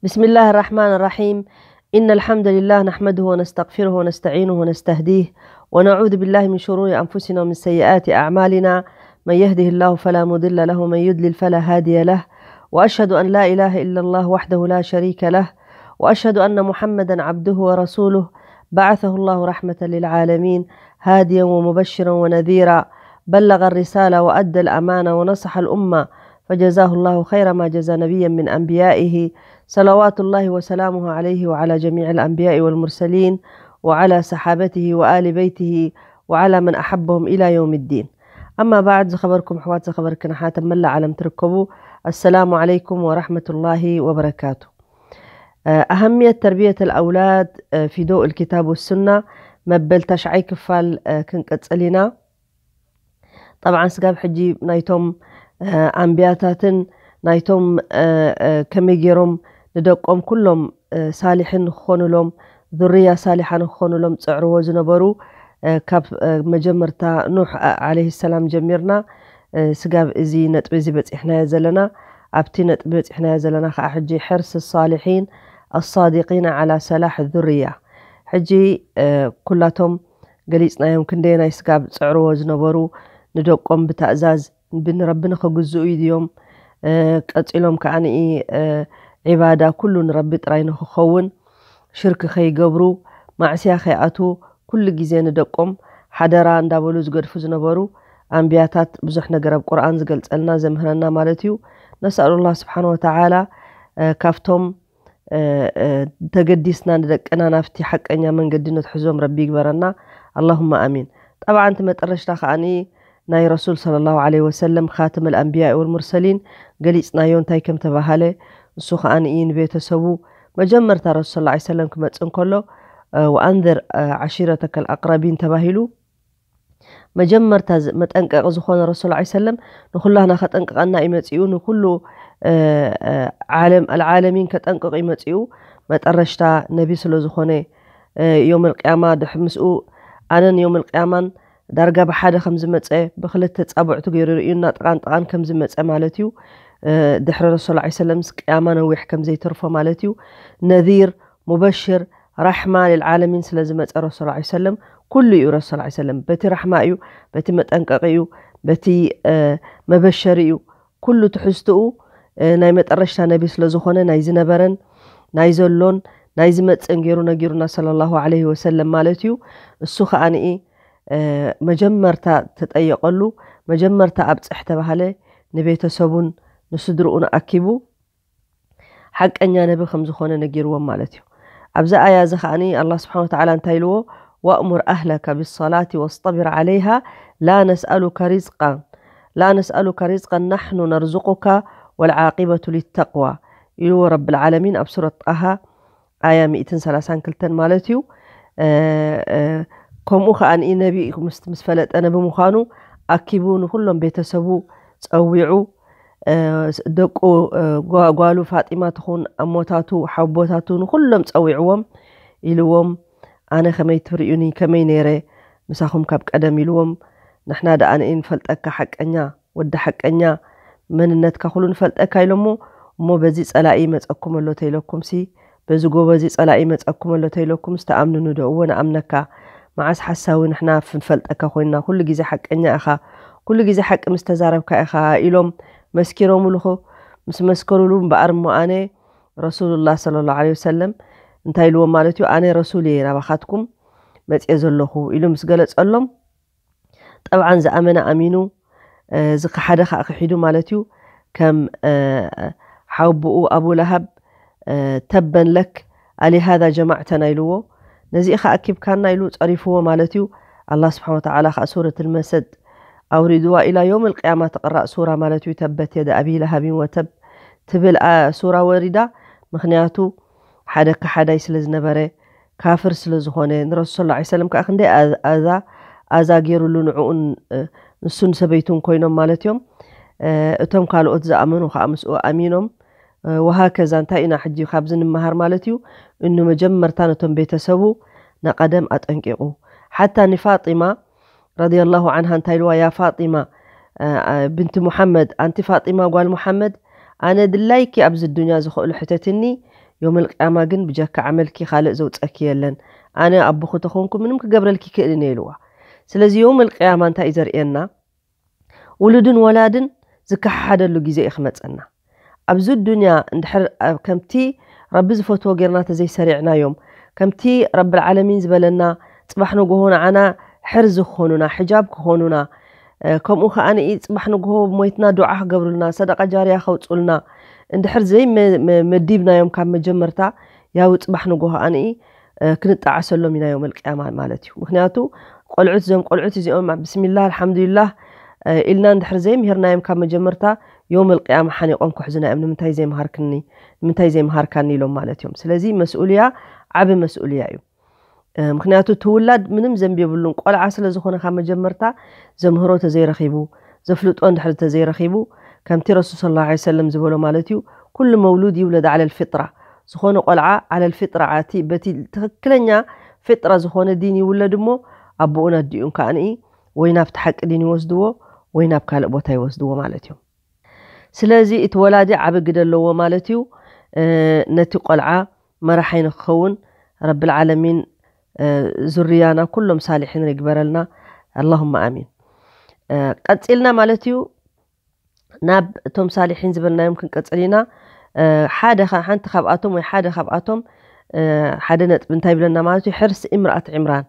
بسم الله الرحمن الرحيم. إن الحمد لله نحمده ونستغفره ونستعينه ونستهديه، ونعوذ بالله من شرور أنفسنا ومن سيئات أعمالنا. من يهده الله فلا مضل له، ومن يضلل فلا هادي له. وأشهد أن لا إله إلا الله وحده لا شريك له، وأشهد أن محمدا عبده ورسوله، بعثه الله رحمة للعالمين، هاديا ومبشرا ونذيرا، بلغ الرسالة وأدى الأمانة ونصح الأمة، فجزاه الله خير ما جزى نبيا من أنبيائه، صلوات الله وسلامه عليه وعلى جميع الأنبياء والمرسلين وعلى صحابته وآل بيته وعلى من أحبهم إلى يوم الدين. أما بعد، ዝኸበርኩም ኣሕዋት፣ ዝኸበርክን ኣሓት ኣብ መላእ ዓለም ትርከቡ፣ السلام عليكم ورحمة الله وبركاته. ኣሀምየት ተርቢየት ኣልኣውላድ ፊ ዶእ ልኪታብ ወሱና መበል ታሽዓይ ክፋል ክንቅጽል ኢና። ጠብዓን ስጋብ ሕጂ ናይቶም ኣንብያታትን ናይቶም ከመይ ገይሮም ንደቆም ኩሎም ሳሊሕን ንክኾኑሎም፣ ዙርያ ሳሊሓ ንክኾኑሎም ዝፅዕርዎ ዝነበሩ፣ ካብ መጀመርታ ኑሕ ዓለይሂ ሰላም ጀሚርና ስጋብ እዚ ነጥቢ እዚ በፂሕናዮ ዘለና። ኣብቲ ነጥቢ በፂሕናዮ ዘለና ከዓ ሕጂ ሕርስ ሳሊሒን ኣሳዲቂን ዓላ ሰላሕ ዙርያ። ሕጂ ኩላቶም ገሊፅናዮም ክንደየናይ ስጋብ ዝፅዕርዎ ዝነበሩ፣ ንደቆም ብታእዛዝ ንረቢ ንክግዝኡ ድዮም? ቀፂሎም ከዓ ዒባዳ ኩሉ ንረቢ ጥራይ ንክኸውን፣ ሽርክ ከይገብሩ፣ ማዕስያ ከይኣትዉ፣ ኩሉ ግዜ ንደቆም ሓደራ እንዳበሉ ዝገድፉ ዝነበሩ ኣንብያታት ብዙሕ ነገር ኣብ ቁርኣን ዝገልጸልና ዘምህረና ማለት እዩ። ነስኣሉ ላህ ስብሓን ወተዓላ ካብቶም ተገዲስና ንደቅና ናብቲ ሓቀኛ መንገዲ ነትሕዞም ረቢ ይግበረና። ኣላሁማ ኣሚን። ጠብዓን እቲ መጠረሽታ ከዓኒ ናይ ረሱል ሰለላሁ ዐለይሂ ወሰለም ካትም ኣልኣንብያኢ ወልሙርሰሊን ገሊጽናዮ እንታይ ከም ተባሃለ። እሱ ከዓኒ ንቤተሰቡ መጀመርታ ረሱል ሰለላሁ ዐለይሂ ወሰለም ክመጽእ እንከሎ፣ ወኣንዝር ዓሺረተከ ኣልኣቅረቢን ተባሂሉ መጀመርታ መጠንቀቂ ዝኾነ ረሱል ዐለይሂ ሰለም ንኩላህና ከጠንቅቀና እዩ መጺኡ። ንኩሉ ዓለም ኣልዓለሚን ከጠንቅቅ እዩ መጺኡ። መጠረሽታ ነቢ ስለ ዝኾነ ዮም ኣልቅያማ ድሕ ምስኡ ኣነን ዮም ኣልቅያማን ዳርጋ ብሓደ ከም ዝመጸ፣ ብክልተ ጻቡዕቱ ገይሩ ርእዩና ጥቓን ጥቓን ከም ዝመጸ ማለት እዩ። ድሕሪ ረሱል ዐለይሂ ሰለም ቅያማ ነዊሕ ከም ዘይተርፎ ማለት እዩ። ነዚር፣ ሙበሽር፣ ራሕማ ልልዓለሚን ስለ ዝመጸ ረሱል ዐለይሂ ሰለም ኩሉ እዩ። ረሱል ዐለይሂ ሰለም በቲ ራሕማ እዩ፣ በቲ መጠንቀቂ እዩ፣ በቲ መበሸሪ እዩ። ኩሉ ትሕዝትኡ ናይ መጠረሽታ ነቢ ስለ ዝኾነ ናይ ዝነበረን ናይ ዘሎን ናይ ዝመጽእን ገይሩ ነጊሩና ሰለላሁ ዐለይሂ ወሰለም ማለት እዩ። እሱ ከዓኒ መጀመርታ ተጠየቀሉ፣ መጀመርታ ኣብጽሕ ተባሃለ፣ ንቤተሰቡን ንስድርኡን ኣኪቡ ሓቀኛ ነቢ ከም ዝኾነ ነጊርዎም ማለት እዩ። ኣብዚ ኣያ እዚ ከዓኒ ኣላህ ስብሓን ወተዓላ እንታይ ኢልዎ? ወእሙር ኣህለከ ብሰላት ወስጠቢር ዓለይሃ ላ ነስኣሉከ ሪዝቃ ላ ነስኣሉከ ሪዝቃን ናሕኑ ነርዙቁካ ወልዓቂበቱ ሊተቅዋ ኢልዎ ረቢ ልዓለሚን ኣብ ሱረት ጣሃ ኣያ ሚእትን ሰላሳን ክልተን ማለት እዩ። ከምኡ ከዓ ንኢ ነቢ ምስ ፈለጠ ነቢ ምዃኑ ኣኪቡ ንኩሎም ቤተሰቡ ጸዊዑ፣ ደቁ፣ ጓሉ ፋጢማ ትኹን፣ ኣሞታቱ፣ ሓቦታቱ ንኩሎም ጸዊዕዎም ኢልዎም። ኣነ ከመይ ትርእዩኒ፣ ከመይ ነይረ ምሳኹም ካብ ቀደም ኢልዎም። ንሕና ደኣ ንኢ ንፈልጠካ ሓቀኛ ወዲ ሓቀኛ መንነትካ ኩሉ ንፈልጠካ ኢሎሞ። እሞ በዚ ጸላኢ መጸኩም ኣሎ ተይለኩምሲ፣ በዚ ጎበዚ ጸላኢ መጸኩም ኣሎ ተይለኩምስ ተኣምንኑ ዶ? እወ ንኣምነካ። መዓስ ሓሳዊ ንሕና ክንፈልጠካ ኮይንና? ኩሉ ግዜ ሓቀኛ ኢኻ፣ ኩሉ ግዜ ሓቂ ምስ ተዛረብካ ኢኻ ኢሎም መስኪሮምሉ። ምስ መስከሩሉ እምበኣር እሞ ኣነ ረሱሉላህ ሰለላሁ ዐለይሂ ወሰለም እንታይ ኢልዎም ማለት እዩ? ኣነ ረሱል እየ ናባኻትኩም መጽየ ዘለኹ ኢሉ ምስ ገለጸሎም፣ ጠብዓን ዝኣመነ ኣሚኑ፣ ዝኸሓደ ከዓ ክሒዱ ማለት እዩ። ከም ሓውብኡ ኣቡ ለሃብ፣ ተበን ለክ ኣሊሃዛ ጀማዕተና ኢልዎ፣ ነዚ ኢኻ ኣኪብካና ኢሉ ጸሪፍዎ ማለት እዩ። ኣላህ ስብሓን ወተዓላ ከዓ ሱረት ልመሰድ ኣውሪድዋ፣ ኢላ ዮም ልቅያማ ትቕራእ ሱራ ማለት እዩ። ተበት የደ ኣቢ ለሃቢን ወተብ ትብል ሱራ ወሪዳ። ምኽንያቱ ሓደ ከሓዳይ ስለ ዝነበረ፣ ካፍር ስለ ዝኾነ፣ ንረሱል ሰለላሁ ዐለይሂ ወሰለም ከዓ ክንደይ ኣዛ ኣዛ ገይሩሉ ንዕኡን ንሱን ሰበይቱን ኮይኖም ማለት እዮም። እቶም ካልኦት ዝኣመኑ ከዓ ምስኡ ኣሚኖም። ወሃከዛ እንታይ ኢና ሕጂ ካብዚ ንመሃር ማለት እዩ? እኑ መጀመርታ ነቶም ቤተሰቡ ንቐደም ኣጠንቂቑ። ሓታ ንፋጢማ ረዲየላሁ ዓንሃ እንታይ ኢልዋ? ያ ፋጢማ ብንቲ ሙሓመድ፣ ኣንቲ ፋጢማ ጓል ሙሓመድ፣ ኣነ ድላይኪ ኣብዚ ዱንያ ዝኽእሉ ሕተትኒ፣ ዮመል ቅያማ ግን ብጀካ ዓመልኪ ካልእ ዘውፀኪ የለን። ኣነ ኣቦኺ ተኾንኩ ምንም ክገብረልኪ ክእልን እየ ኢልዋ። ስለዚ ዮመል ቅያማ እንታይ እዩ ዘርእየና? ውሉድን ወላድን ዝከሓሓደሉ ግዜ እዩ ክመፀና። ኣብዚ ዱንያ እንድሕር ኣብ ከምቲ ረቢ ዝፈትዎ ጌርና ተዘይሰሪዕናዮም፣ ከምቲ ረብል ዓለሚን ዝበለና ፅባሕ ንጎሆ ንዓና ሕርዚ ክኾኑና፣ ሕጃብ ክኾኑና፣ ከምኡ ከዓኒ ፅባሕ ንጎሆ ሞይትና ዱዓ ክገብሩልና፣ ሰደቃ ጃርያ ከውፁልና እንድሕር ዘይመዲብናዮም ካብ መጀመርታ፣ ያው ፅባሕ ንጎሆ ከዓኒ ክንጣዓሰሎም ኢና ዮም ኣልቅያማ ማለት እዩ። ምክንያቱ ቆልዑት፣ እዞም ቆልዑት እዚኦም ብስሚላህ ኣልሓምዱሊላህ ኢልና እንድሕር ዘይምሂርናዮም ካብ መጀመርታ፣ ዮም ኣልቅያማ ሓኒቆም ክሕዙና እዮም። ንምንታይ ዘይምሃርክኒ፣ ንምንታይ ዘይምሃርካኒ ኢሎም ማለት እዮም። ስለዚ መስኡልያ፣ ዓቢ መስኡልያ እዩ። ምክንያቱ እቲ ውላድ ምንም ዘንቢ የብሉን። ቆልዓ ስለ ዝኾነ ካብ መጀመርታ ዘምህሮ ተዘይረኺቡ፣ ዘፍልጦ እንድሕር ተዘይረኺቡ፣ ከምቲ ረሱል ሰለላሁ ዐለይሂ ወሰለም ዝበሎ ማለት እዩ፣ ኩሉ መውሉድ ይውለድ ዐለል ፊጥራ። ዝኾነ ቆልዓ ዐለል ፊጥራ፣ ኣቲ በቲ ትኽክለኛ ፊጥራ ዝኾነ ዲን ይውለድ እሞ፣ ኣቦኡን ኣዲኡን ከዓኒ ወይ ናብቲ ሓቂ ዲን ይወስድዎ ወይ ናብ ካልእ ቦታ ይወስድዎ ማለት እዮም። ስለዚ እቲ ወላዲ ዓቢ ግደ ኣለዎ ማለት እዩ። ነቲ ቆልዓ መራሓይ ንክኸውን ረብል ዓለሚን ዙርያና ኩሎም ሳሊሒን ይግበረልና። ኣላሁማ ኣሚን። ቀፂልና ማለት እዩ ናብ እቶም ሳሊሒን ዝበልናዮም ክንቀፅል ኢና። ሓደ ሓንቲ ካብኣቶም ወይ ሓደ ካብኣቶም ሓደ ነጥቢ እንታይ ይብለና ማለት እዩ? ሕርስ እምርኣት ዕምራን፣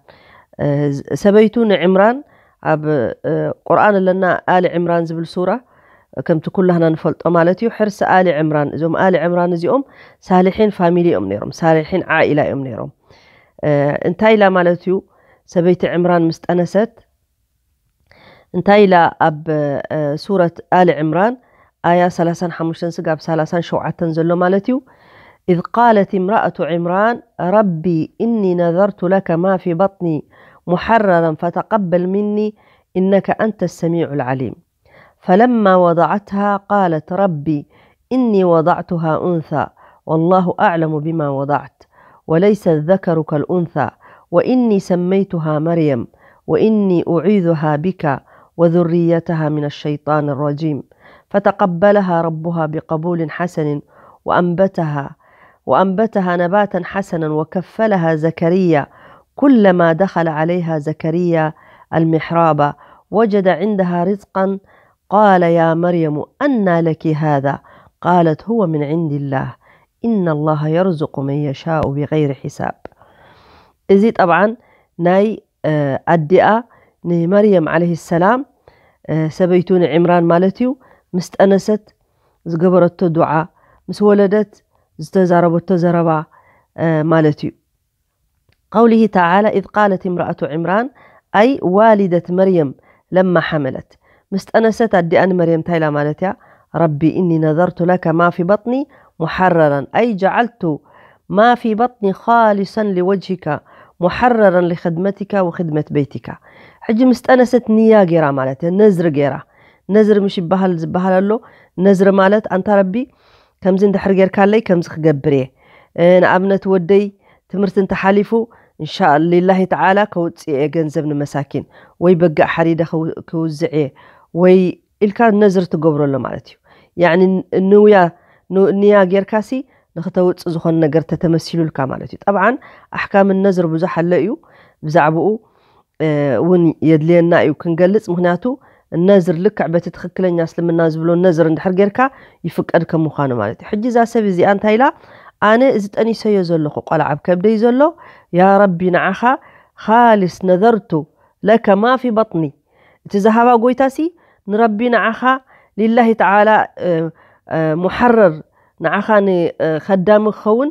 ሰበይቱ ንዕምራን ኣብ ቁርኣን ኣለና። ኣሊ ዕምራን ዝብል ሱራ ከምቲ ኩላህና ንፈልጦ ማለት እዩ። ሕርሲ ኣሊ ዕምራን፣ እዞም ኣሊ ዕምራን እዚኦም ሳሊሒን ፋሚሊ እዮም ነይሮም፣ ሳሊሒን ዓኢላ እዮም ነይሮም። እንታይ ኢላ ማለት እዩ? ሰበይቲ ዕምራን ምስ ጠነሰት እንታይ ኢላ ኣብ ሱረት ኣሊ ዕምራን ኣያ ሰላሳን ሓሙሽተን ስጋብ ሰላሳን ሸውዓተን ዘሎ ማለት እዩ። إذ قالت امرأة عمران رب إني نذرت لك ما في بطني محررا فتقبل مني إنك أنت السميع العليم. فلما وضعتها قالت رب إني وضعتها أنثى والله أعلم بما وضعت وليس الذكر كالأنثى وإني سميتها مريم وإني أعيذها بك وذريتها من الشيطان الرجيم. فتقبلها ربها بقبول حسن وأنبتها وأنبتها نباتا حسنا وكفلها زكريا. كلما دخل عليها زكريا المحراب وجد عندها رزقا قال يا مريم أنى لك هذا؟ قالت هو من عند الله إن الله يرزق من يشاء بغير حساب. እዚ ጠብዓን ናይ ኣዲኣ ንመርየም ዓለይሂ ሰላም፣ ሰበይቱ ንዕምራን ማለት እዩ፣ ምስ ጠነሰት ዝገበረቶ ዱዓ፣ ምስ ወለደት ዝተዛረበቶ ዘረባ ማለት እዩ። قوله تعالى إذ قالت امرأة عمران أي والدة مريم لما حملت. ምስ ጠነሰት ኣዲኣ ንመርየም እንታይ ኢላ ማለት እያ? رب إني نذرت لك ما في بطني محررا أي جعلت ما في بطني خالصا لوجهك محررا لخدمتك وخدمة بيتك. ሕጂ ምስ ጠነሰት ንያ ጌራ ማለት እያ፣ ነዝሪ ጌራ። ነዝሪ ምሽ ይበሃል ዝበሃል ኣሎ። ነዝሪ ማለት ኣንታ ረቢ ከምዚ እንድሕር ጌርካለይ ከምዚ ክገብር እየ። ንኣብነት ወደይ ትምህርቲ እንተሓሊፉ እንሻ ሊላሂ ተዓላ ከውፅእ እየ ገንዘብ ንመሳኪን ወይ በጋእ ሓሪደ ክውዝዕ እየ ወይ ኢልካ ነዝር ትገብረሎ ማለት እዩ። ያኒ ንውያ ንያ ጌርካሲ ንክተውፅእ ዝኾነ ነገር ተተመሲሉልካ ማለት እዩ። ጠብዓን ኣሕካም ነዝር ብዙሕ ኣለ እዩ። ብዛዕባኡ እውን የድልየና እዩ ክንገልፅ። ምክንያቱ ነዝር ልክዕ በቲ ትክክለኛ እስልምና ዝብሎ ነዝር እንድሕር ጌርካ ይፍቀድ ከም ምዃኑ ማለት እዩ። ሕጂ እዛ ሰብ እዚኣ እንታይ ኢላ? ኣነ እዚ ጠኒሰዮ ዘለኹ ቆልዓ ኣብ ከብደይ ዘሎ ያ ረቢ ንዓኻ ካልስ ነዘርቱ ለከ ማ ፊ በጥኒ። እቲ ዝሃባ ጎይታሲ ንረቢ ንዓኻ ሊላሂ ተዓላ ሙሐረር ንዓኻ ንኸዳሚ ክኸውን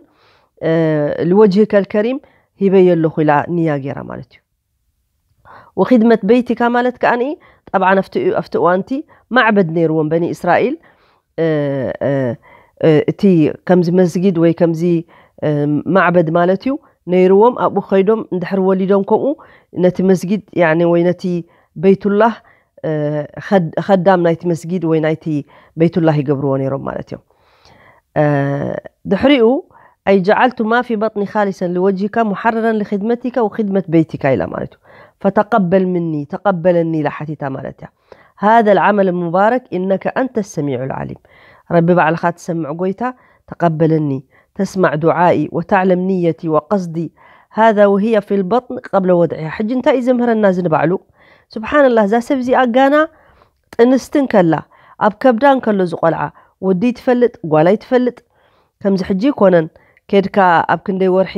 ልወጅህ ከልከሪም ሂበዮ ኣለኹ ኢላ ንያ ጌራ ማለት እዩ። ወኺድመት በይቲካ ማለት ከዓኒ ጠብዓን ኣብቲ ኣብቲ እዋንቲ ማዕበድ ነይርዎም በኒ እስራኤል። እቲ ከምዚ መስጊድ ወይ ከምዚ ማዕበድ ማለት እዩ ነይርዎም። ኣብኡ ከይዶም እንድሕር ወሊዶም ከምኡ ነቲ መስጊድ ያኒ ወይ ነቲ በይቱላህ ኸዳም ናይቲ መስጊድ ወይ ናይቲ በይቱላህ ይገብርዎ ነይሮም ማለት እዮም። ድሕሪኡ ኣይ ጀዓልቱ ማ ፊ በጥኒ ካሊሰን ልወጅሂካ ሙሓረረን ልኽድመቲካ ወኽድመት በይቲካ ኢላ ማለት እዩ። ፈተቀበል ምኒ ተቀበለኒ ኢላ ሓቲታ ማለት እያ። ሃذا العمل المبارك إنك أنت السميع العليم። ረቢ ባዕልኻ ትሰምዕ ጎይታ ተቀበለኒ تسمع دعائي وتعلم نيتي وقصدي، هذا وهي في البطن قبل وضعها. ሕጂ እንታይ እዩ ዘምህረና እዚ ንባዕሉ? ስብሓንላህ፣ እዛ ሰብ እዚኣ ጋና ጥንስቲ እንከላ፣ ኣብ ከብዳ እንከሎ እዚ ቆልዓ፣ ወዲ ትፈልጥ ጓል ኣይትፈልጥ። ከምዚ ሕጂ ይኮነን፣ ኬድካ ኣብ ክንደይ ወርሒ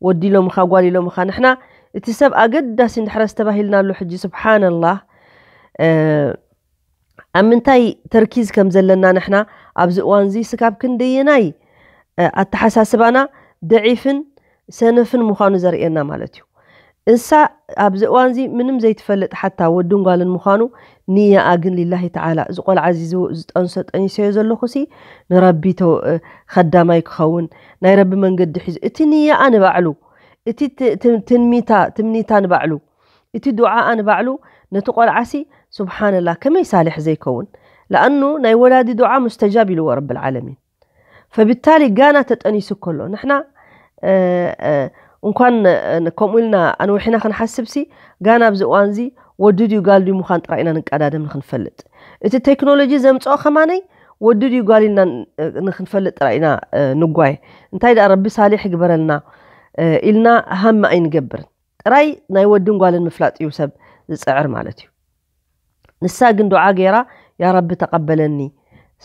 ወዲ ኢሎምኻ ጓል ኢሎምኻ። ንሕና እቲ ሰብ ኣገዳሲ እንድሕረ ዝተባሂልናሉ ሕጂ፣ ስብሓንላህ፣ ኣብ ምንታይ ተርኪዝ ከም ዘለና ንሕና ኣብዚ እዋን እዚ ስካብ ክንደየናይ ኣተሓሳስባና ደዒፍን ሰነፍን ምዃኑ ዘርእየና ማለት እዩ። እንሳ ኣብዚ እዋን እዚ ምንም ዘይትፈልጥ ሓታ ወድን ጓልን ምዃኑ፣ ንያኣ ግን ሊላሂ ተዓላ፣ እዚ ቆልዓ እዚ ዝጠንሶ ጠኒሰዮ ዘለኹሲ ንረቢ ከዳማይ ክኸውን ናይ ረቢ መንገዲ ሒዙ፣ እቲ ንያኣ ንባዕሉ፣ እቲ ትንሚታ ትምኒታ ንባዕሉ፣ እቲ ዱዓኣ ንባዕሉ ነቲ ቆልዓሲ፣ ስብሓንላ፣ ከመይ ሳሊሕ ዘይከውን? ለኣኑ ናይ ወላዲ ዱዓ ሙስተጃብ ኢልዎ ረብል ዓለሚን። ፈብታሊ ጋና ተጠኒሱ ከሎ ንሕና እንኳን ከምኡ ኢልና ኣንዊሕና ክንሓስብሲ፣ ጋና ኣብዚ እዋንዚ ወዲ ድዩ ጋል ድዩ ምዃን ጥራይ ኢና ንቀዳደም ንክንፈልጥ። እቲ ቴክኖሎጂ ዘምፅኦ ከማነይ ወዲ ድዩ ጋል ኢልና ንክንፈልጥ ጥራይ ኢና ንጓየ። እንታይ ደኣ ረቢ ሳሊሕ ይግበረልና ኢልና ሃማ ኣይንገብርን። ጥራይ ናይ ወድን ጓልን ምፍላጥ እዩ ሰብ ዝፅዕር ማለት እዩ። ንሳ ግን ዱዓ ገይራ፣ ያ ረቢ ተቐበለኒ፣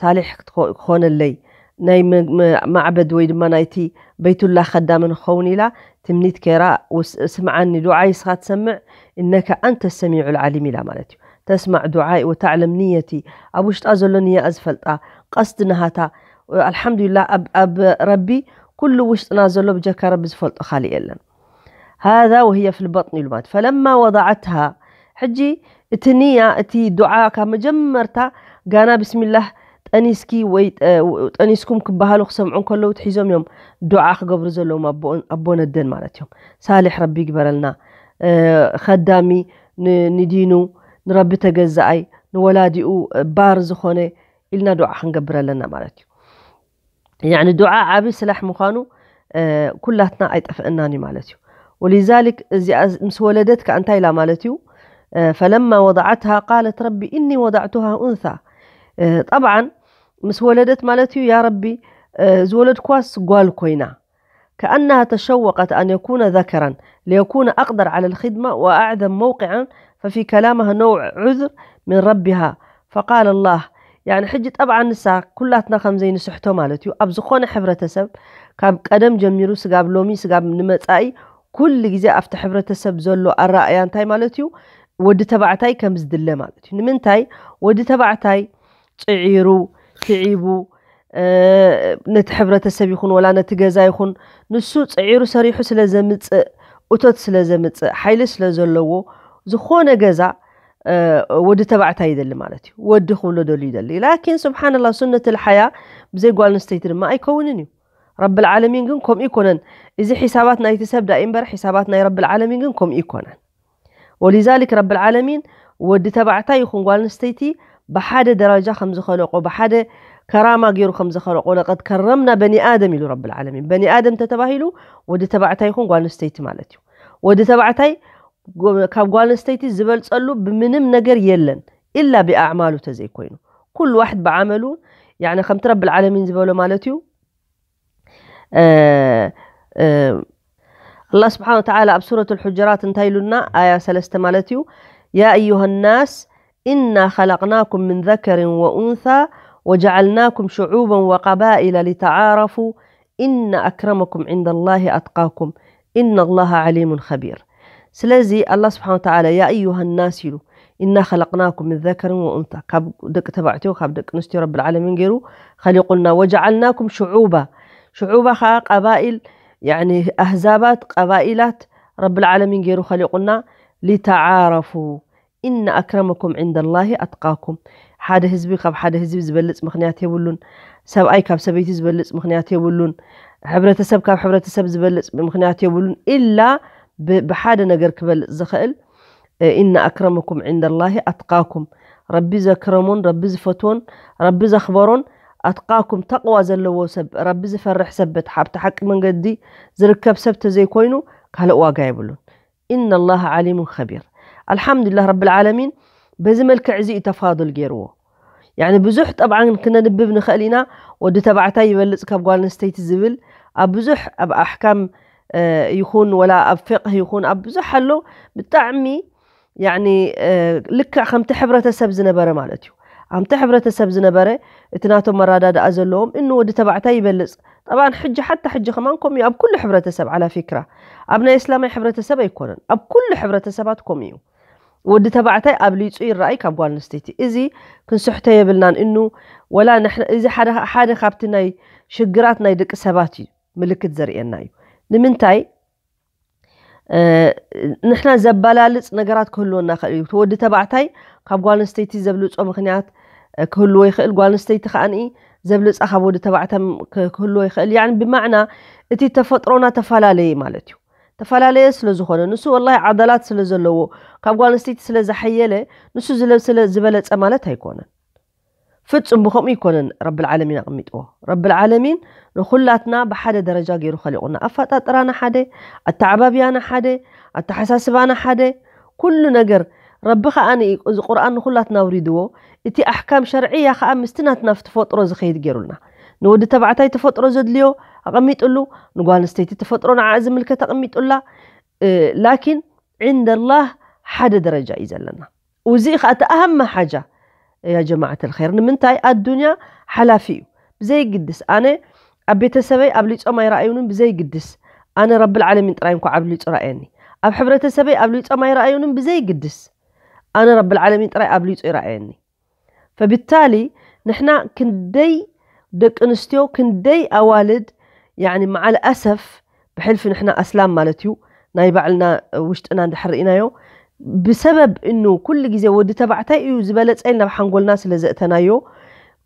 ሳሊሕ ክኾነለይ፣ ናይ ማዕበድ ወይ ድማ ናይቲ በይቱላ ከዳመ ንክኸውን ኢላ ትምኒት ገይራ፣ ስምዓኒ ዱዓይ እስኻ ትሰምዕ፣ እነከ ኣንተ ሰሚዑ ልዓሊም ኢላ ማለት እዩ። ተስማዕ ዱዓይ ወተዕለም ንየቲ፣ ኣብ ውሽጣ ዘሎ ንያኣ ዝፈልጣ፣ ቀስዲ ናሃታ። ኣልሓምዱሊላ፣ ኣብ ረቢ ኩሉ ውሽጥና ዘሎ ብጀካ ረቢ ዝፈልጦ ካሊእ የለን። ሃዛ ወህየ ፊል በጥኒ ኢሉ ማለት ፈለማ ወضዓትሃ። ሕጂ እቲ ንያ፣ እቲ ዱዓ ካብ መጀመርታ ጋና ብስሚላህ ጠኒስኪ ወይ ጠኒስኩም ክበሃሉ ክሰምዑ እንከለዉ ትሒዞም እዮም ዱዓ ክገብሩ ዘለዎም ኣቦን ኣቦን ኣደን ማለት እዮም። ሳሊሕ ረቢ ይግበረልና፣ ኸዳሚ ንዲኑ፣ ንረቢ ተገዛኣይ፣ ንወላዲኡ ባር ዝኾነ ኢልና ዱዓ ክንገብር ኣለና ማለት እዩ። ያኒ ዱዓ ዓቢ ስላሕ ምዃኑ ኩላትና ኣይጠፍእናን እዩ ማለት እዩ። ወሊዛሊክ እዚኣ ምስ ወለደት ከኣ እንታይ ኢላ ማለት እዩ? ፈለማ ወضዓትሃ ቃለት ረቢ እኒ ወضዕቱሃ ኡንሳ። ጠብዓን ምስ ወለደት ማለት እዩ፣ ያ ረቢ ዝወለድኳስ ጓል ኮይና። كأنها تشوقت أن يكون ذكرا ليكون أقدر على الخدمة وأعظم موقعا، ففي كلامها نوع عذر من ربها، فقال الله، يعني ሕጂ ጠብዓ ንሳ ኩላትና ከም ዘይንስሕቶ ማለት እዩ። ኣብ ዝኾነ ሕብረተሰብ ካብ ቀደም ጀሚሩ ስጋብ ሎሚ ስጋብ ንመጻኢ ኩሉ ግዜ ኣብቲ ሕብረተሰብ ዘሎ ኣረኣያ እንታይ ማለት እዩ? ወዲ ተባዕታይ ከም ዝድለ ማለት እዩ። ንምንታይ? ወዲ ተባዕታይ ጽዒሩ፣ ትዒቡ፣ ነቲ ሕብረተሰብ ይኹን ወላ ነቲ ገዛ ይኹን ንሱ ጽዒሩ ሰሪሑ ስለ ዘምጽእ፣ እቶት ስለ ዘምጽእ፣ ሓይሊ ስለ ዘለዎ ዝኾነ ገዛ ወዲ ተባዕታይ ይደሊ ማለት እዩ። ወዲ ክብሎ ደልዩ ይደሊ። ላኪን ስብሓንላ ሱነት ልሓያ ብዘይ ጓል ኣንስተይቲ ድማ ኣይከውንን እዩ። ረብል ዓለሚን ግን ከምኡ ይኮነን። እዚ ሒሳባት ናይቲ ሰብ ዳእ እምበር ሒሳባት ናይ ረብል ዓለሚን ግን ከምኡ ይኮነን። ወሊዛሊክ ረብል ዓለሚን ወዲ ተባዕታይ ይኹን ጓል ኣንስተይቲ ብሓደ ደረጃ ከም ዝኸለቆ፣ ብሓደ ከራማ ገይሩ ከም ዝኸለቆ፣ ለቀድ ከረምና በኒ ኣደም ኢሉ ረብል ዓለሚን። በኒ ኣደም ተተባሂሉ ወዲ ተባዕታይ ይኹን ጓል ኣንስተይቲ ማለት እዩ። ወዲ ተባዕታይ ካብ ጓል ኣንስተይቲ ዝበልፀሉ ብምንም ነገር የለን፣ ኢላ ብኣዕማሉ ተዘይኮይኑ። ኩሉ ዋሕድ ብዓመሉ፣ ያኒ ከምቲ ረብል ዓለሚን ዝበሎ ማለት እዩ። ኣላህ ስብሓን ወተዓላ ኣብ ሱረት ልሑጀራት እንታይ ኢሉና? ኣያ ሰለስተ ማለት እዩ። ያ ኣዩሃ ናስ ኢና ኸለቅናኩም ምን ዘከርን ወኡንሳ ወጀዓልናኩም ሽዑበን ወቀባኢላ ሊተዓረፉ ኢነ ኣክረመኩም ዕንደ ላሂ ኣትቃኩም ኢነ ላሃ ዓሊሙን ኸቢር። ስለዚ ኣላህ ስብሓን ወተዓላ ያ ኣዩሃ ናስ ኢሉ፣ ኢና ኸለቅናኩም ምን ዘከርን ወኡንሳ፣ ካብ ደቂ ተባዕትዮ ካብ ደቂ ኣንስትዮ ረብል ዓለሚን ገይሩ ኸሊቁልና። ወጀዓልናኩም ሽዑባ፣ ሽዑባ ኸዓ ቀባኢል፣ ያኒ ኣህዛባት፣ ቀባኢላት ረብል ዓለሚን ገይሩ ኸሊቁልና። ሊተዓረፉ ኢነ ኣክረመኩም ዕንደ ላሂ ኣትቃኩም። ሓደ ህዝቢ ካብ ሓደ ህዝቢ ዝበልፅ ምኽንያት የብሉን። ሰብኣይ ካብ ሰበይቲ ዝበልፅ ምኽንያት የብሉን። ሕብረተሰብ ካብ ሕብረተሰብ ዝበልፅ ምኽንያት የብሉን። ኢላ ብሓደ ነገር ክበልፅ ዝኽእል፣ ኢነ ኣክረመኩም ዕንደ ላሂ ኣትቃኩም። ረቢ ዘክረሞን ረቢ ዝፈትዎን ረቢ ዘኽበሮን ኣትቃኩም፣ ተቕዋ ዘለዎ ሰብ፣ ረቢ ዝፈርሕ ሰብ፣ በቲ ሓብቲ ሓቂ መንገዲ ዝርከብ ሰብ ተዘይኮይኑ ካልእ ዋጋ የብሉን። ኢነ ላሃ ዓሊሙን ኸቢር። ኣልሓምዱሊላህ ረብል ዓለሚን በዚ መልክዕ እዚ እዩ ተፋዱል ገይርዎ። ያኒ ብዙሕ ጠብዓን ክነንብብ ንኽእል ኢና። ወዲ ተባዕታይ ይበልፅ ካብ ጓል ኣንስተይቲ ዝብል ኣብ ብዙሕ ኣብ ኣሕካም ይኹን ወላ ኣብ ፍቅህ ይኹን ኣብ ብዙሕ ኣሎ። ብጣዕሚ ያኒ ልክዕ ከምቲ ሕብረተሰብ ዝነበረ ማለት እዩ። ከምቲ ሕብረተሰብ ዝነበረ እቲ ናቶም መረዳድኣ ዘለዎም እኑ ወዲ ተባዕታይ ይበልፅ። ጠብዓን ሕጂ ሓታ ሕጂ ከማን ከምኡ እዩ ኣብ ኩሉ ሕብረተሰብ ዓላ ፊክራ። ኣብ ናይ እስላማይ ሕብረተሰብ ኣይኮነን፣ ኣብ ኩሉ ሕብረተሰባት ከምኡ እዩ። ወዲ ተባዕታይ ኣብሊፁ ይረኣይ ካብ ጓል ኣንስተይቲ። እዚ ክንስሕቶ የብልናን እኑ ወላ ንሕና እዚ ሓደ ሓደ ካብቲ ናይ ሽግራት ናይ ደቂ ሰባት እዩ ምልክት ዘርእየና እዩ። ንምንታይ ንሕና ዘበላልፅ ነገራት ክህልወና ይኽእል እዩ። ወዲ ተባዕታይ ካብ ጓል ኣንስተይቲ ዘብልፆ ምክንያት ክህልዎ ይኽእል። ጓል ኣንስተይቲ ከዓኒ ዘብልፃ ካብ ወዲ ተባዕታይ ክህልዎ ይኽእል። ያኒ ብማዕና እቲ ተፈጥሮና ተፈላለየ ማለት እዩ። ተፈላለየ ስለ ዝኾነ ንሱ ወላሂ ዓዳላት ስለ ዘለዎ ካብ ጓል ኣንስተይቲ ስለ ዝሓየለ ንሱ ዝለ- ስለ ዝበለፀ ማለት ኣይኮነን። ፍጹም ብኸምኡ ይኮነን ረብል ዓለሚን ኣቐሚጥዎ። ረብል ዓለሚን ንኹላትና ብሓደ ደረጃ ገይሩ ኸሊቑና። ኣፈጣጥራና ሓደ፣ ኣተዓባብያና ሓደ፣ ኣተሓሳስባና ሓደ፣ ኩሉ ነገር። ረቢ ኸኣ እዚ ቁርኣን ንኹላትና ኣውሪድዎ። እቲ ኣሕካም ሸርዕያ ኸኣ ምስቲ ናትና ተፈጥሮ ዝኸይድ ገይሩልና። ንወዲ ተባዕታይ ተፈጥሮ ዘድልዮ ኣቐሚጥሉ፣ ንጓል ኣንስተይቲ ተፈጥሮ ንዓ ዝምልከት ኣቐሚጡላ። እ፣ ላኪን ዕንደላህ ሓደ ደረጃ እዩ ዘለና። ውዚ ኸኣ እቲ ኣሃመ ሓጃ ያ ጀማዓት ልኸይር። ንምንታይ ኣዱንያ ሓላፊ እዩ። ብዘይግድስ ኣነ ኣብ ቤተሰበይ ኣብ ሊጾም ኣይረኣዩንን ብዘይግድስ ኣነ ረብል ዓለሚን ጥራይ እንኳ ኣብ ሊጹ ረኣየኒ። ኣብ ሕብረተሰበይ ኣብ ሊጾም ኣይረኣዩንን ብዘይግድስ ኣነ ረብል ዓለሚን ጥራይ ኣብ ሊጹ ይረኣየኒ። ፈብታሊ ንሕና ክንደይ ደቂ ኣንስትዮ ክንደይ ኣዋልድ ያኒ መዓል ኣሰፍ ብሕልፊ ንሕና ኣስላም ማለት እዩ ናይ ባዕልና ውሽጥና እንድሕር ርኢናዮ ብሰበብ እኑ ኩሉ ግዜ ወዲ ተባዕታይ እዩ ዝበለጸ ኢልና ኣብ ሓንጎልና ስለ ዘእተናዮ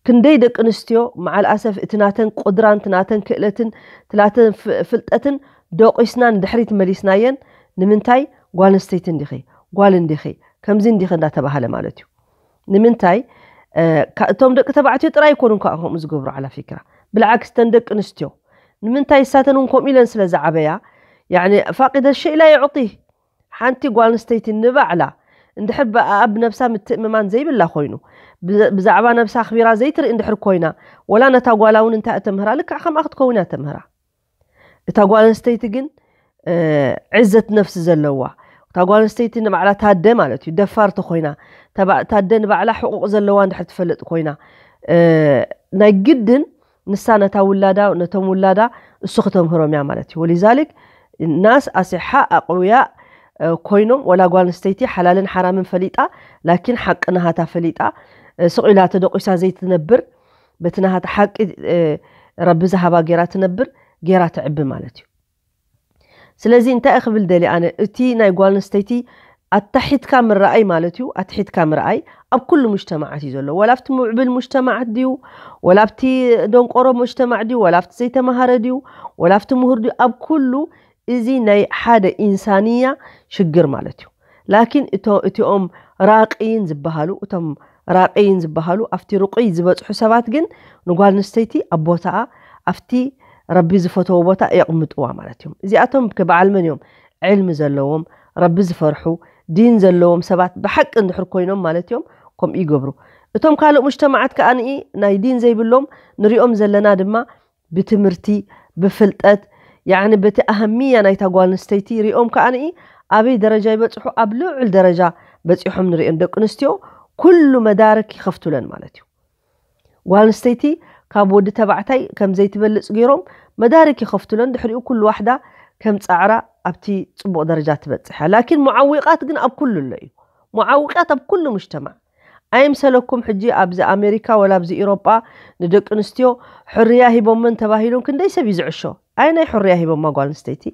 ክንደይ ደቂ ኣንስትዮ መዓል ኣሰፍ እቲ ናተን ቁድራን እቲ ናተን ክእለትን እቲ ናተን ፍ- ፍልጠትን ደቂስና ንድሕሪት መሊስናየን ንምንታይ ጓል ኣንስተይቲ እንዲኺ ጓል እንዲኺ ከምዚ እንዲኺ እንዳተባሃለ ማለት እዩ ንምንታይ እቶም ደቂ ተባዕትዮ ጥራይ ኣይኮኑን ከዓ ከምኡ ዝገብሩ ዓላ ፊክራ ብልዓክስ ተን ደቂ ኣንስትዮ ንምንታይ እሳተን እውን ከምኡ ኢለን ስለ ዝዓበያ ያኒ ፋቂደ ሸይ ላ የዕጢ ሓንቲ ጓል ኣንስተይቲ ንባዕላ እንድሕር ብኣብ ነብሳ ምትእምማን ዘይብላ ኮይኑ ብዛዕባ ነብሳ ኣኽቢራ ዘይትርኢ እንድሕር ኮይና ወላ ነታ ጓላ እውን እንታይ እተምህራ ልክዕ ከምኣ ክትከውን እያ ተምህራ እታ ጓል ኣንስተይቲ ግን ዕዘት ነፍሲ ዘለዋ እታ ጓል ኣንስተይቲ ንባዕላ ታደ ማለት እዩ ደፋር ተኮይና ታደ ንባዕላ ሕቁቕ ዘለዋ እንድሕር ትፈልጥ ኮይና ናይ ግድን ንሳ ነታ ውላዳ ነቶም ውላዳ እሱ ክተምህሮም እያ ማለት እዩ ወሊዛሊክ ናስ ኣሲሓ ኣቅውያ ኮይኖም ወላ ጓል ኣንስተይቲ ሓላልን ሓራምን ፈሊጣ ላኪን ሓቂ ናሃታ ፈሊጣ ስቕ ኢላ ተደቂሳ ዘይትነብር በቲ ናሃታ ሓቂ ረቢ ዝሃባ ገይራ ትነብር ገይራ ትዕቢ ማለት እዩ ስለዚ እንታይ ክብል ደሊ ኣነ እቲ ናይ ጓል ኣንስተይቲ ኣታሒትካ ምረኣይ ማለት እዩ ኣትሒትካ ምረኣይ ኣብ ኩሉ ሙጅተማዓት እዩ ዘሎ ወላ ኣብቲ ሙዕብል ሙጅተማዓት ድዩ ወላ ኣብቲ ደንቆሮ ሙጅተማዕ ድዩ ወላ ኣብቲ ዘይተማሃረ ድዩ ወላ ኣብቲ ምሁር ድዩ ኣብ ኩሉ እዚ ናይ ሓደ ኢንሳንያ ሽግር ማለት እዩ ላኪን እቲኦም ራቅይን ዝበሃሉ እቶም ራቅይን ዝበሃሉ ኣብቲ ርቁይ ዝበፅሑ ሰባት ግን ንጓል ኣንስተይቲ ኣብ ቦታኣ ኣብቲ ረቢ ዝፈተዎ ቦታ የቕምጥዋ ማለት እዮም እዚኣቶም በዓል መን እዮም ዕልሚ ዘለዎም ረቢ ዝፈርሑ ዲን ዘለዎም ሰባት ብሓቂ እንድሕር ኮይኖም ማለት እዮም ከምኡ ይገብሩ እቶም ካልእ ሙጅተማዓት ከዓ ንኢ ናይ ዲን ዘይብሎም ንሪኦም ዘለና ድማ ብትምህርቲ ብፍልጠት ያኒ በቲ ኣህምያ ናይታ ጓል ኣንስተይቲ ሪኦም ከዓ ንኢ ኣበይ ደረጃ ይበፅሑ ኣብ ልዑል ደረጃ በፂሖም ንሪኦም ደቂ ኣንስትዮ ኩሉ መዳርክ ይኸፍቱለን ማለት እዩ ጓል ኣንስተይቲ ካብ ወዲ ተባዕታይ ከም ዘይትበልፅ ገይሮም መዳርክ ይኸፍቱለን ድሕሪኡ ኩሉ ዋሕዳ ከም ፃዕራ ኣብቲ ፅቡቕ ደረጃ ትበፅሕ እያ ላኪን ሙዓዊቃት ግን ኣብ ኩሉ ኣሎ እዩ ሙዓዊቃት ኣብ ኩሉ ሙጅተማዕ ኣይምሰለኩም ሕጂ ኣብዚ ኣሜሪካ ወላ ኣብዚ ኢሮጳ ንደቂ ኣንስትዮ ሕርያ ሂቦመን ተባሂሉን ክንደይ ሰብ እዩ ዝዕሾ ኣየናይ ሕርያ ሂቦማ ጓል ኣንስተይቲ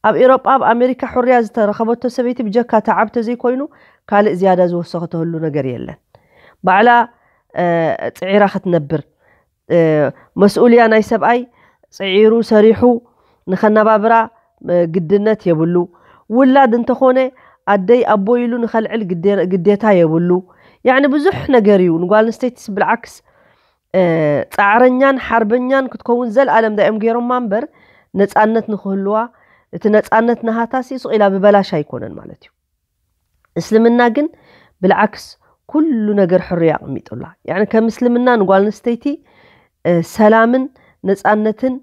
ኣብ ኢሮጳ ኣብ ኣሜሪካ ሕርያ ዝተረኸበቶ ሰበይቲ ብጀካ ተዓብ ተዘይኮይኑ ካልእ ዝያዳ ዝወሰኸተህሉ ነገር የለን ባዕላ ፅዒራ ክትነብር መስኡልያ ናይ ሰብኣይ ፅዒሩ ሰሪሑ ንኸነባብራ ግድነት የብሉ ውላድ እንተኾነ ኣደይ ኣቦይ ኢሉ ንኸልዕል ግዴታ የብሉ ያዕኒ ብዙሕ ነገር እዩ ንጓል ኣንስተይትስ ብልዓክስ ፃዕረኛን ሓርበኛን ክትከውን ዘልኣለም ዳዮም ገይሮማ እምበር ነፃነት ንክህልዋ እቲ ነፃነት ናሃታሲ ስቕ ኢላ ብበላሽ ኣይኮነን ማለት እዩ እስልምና ግን ብልዓክስ ኩሉ ነገር ሕርያ ኣቕሚጡላ ያዕኒ ከም እስልምና ንጓል ኣንስተይቲ ሰላምን ነፃነትን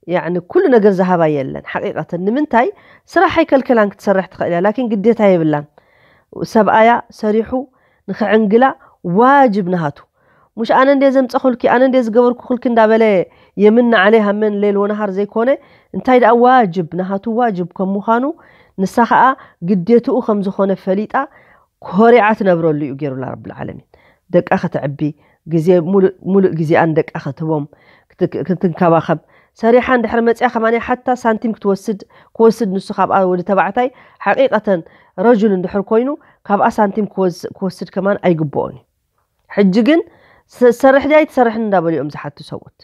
ያዕኒ ኩሉ ነገር ዝሃባ የለን ሓቂቀተን። ንምንታይ? ስራሕ ኣይከልከላን ክትሰርሕ ትኽእል እያ፣ ላኪን ግዴታ የብላን። ሰብኣያ ሰሪሑ ንኽዕንግላ ዋጅብ ናሃቱ። ሙሽ ኣነ እንደ ዘምፀኹልኪ ኣነ እንደ ዝገበርኩክልኪ እንዳበለ የምን ዓለይ ሃመን ሌል ወነሃር ዘይኮነ፣ እንታይ ደኣ ዋጅብ ናሃቱ ዋጅብ ከም ምዃኑ፣ ንሳ ኸኣ ግዴትኡ ከም ዝኾነ ፈሊጣ ኮሪዓ ትነብረሉ እዩ ገይሩላ ረብል ዓለሚን። ደቃ ከተዕቢ፣ ግዜ ሙሉእ ግዜኣን ደቃ ክትቦም ክትንከባኸብ፣ ሰሪሓ እንድሕር መፅያ ከማን ሓታ ሳንቲም ክትወስድ ክወስድ ንሱ ካብኣ ወዲ ተባዕታይ ሓቂቀተን ረጁል እንድሕር ኮይኑ ካብኣ ሳንቲም ክወስድ ከማን ኣይግብኦን እዩ። ሕጂ ግን ዝሰርሕ ድያ ኣይትሰርሕን እንዳበሉ እዮም ዝሓቱ ሰብኡት።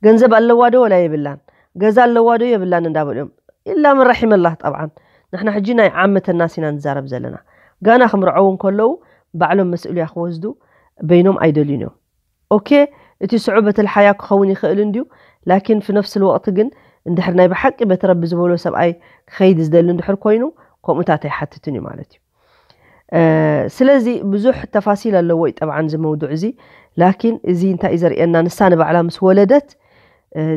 ገንዘብ ኣለዋ ዶ ወላ የብላን፣ ገዛ ኣለዋ ዶ የብላን እንዳበሉ እዮም። ኢላ መን ረሒመላህ ጠብዓን። ንሕና ሕጂ ናይ ዓመተ ናስ ኢና ንዛረብ ዘለና። ጋና ክምርዐው እንከለዉ ባዕሎም መስእልያ ክወስዱ በይኖም ኣይደልዩን እዮም። ኦኬ፣ እቲ ስዑበተል ሓያ ክኸውን ይኽእል እንድዩ፣ ላኪን ፊ ነፍሲ ልወቅቲ ግን እንድሕር ናይ ብሓቂ በቲ ረቢ ዝበሎ ሰብኣይ ክኸይድ ዝደሊ እንድሕር ኮይኑ ከምኡታት ኣይሓትትን እዩ ማለት እዩ። ስለዚ ብዙሕ ተፋሲል ኣለዎ እዩ ጠብዓን እዚ መውዱዕ እዚ። ላኪን እዚ እንታይ እዩ ዘርእየና? ንሳ ንባዕላ ምስ ወለደት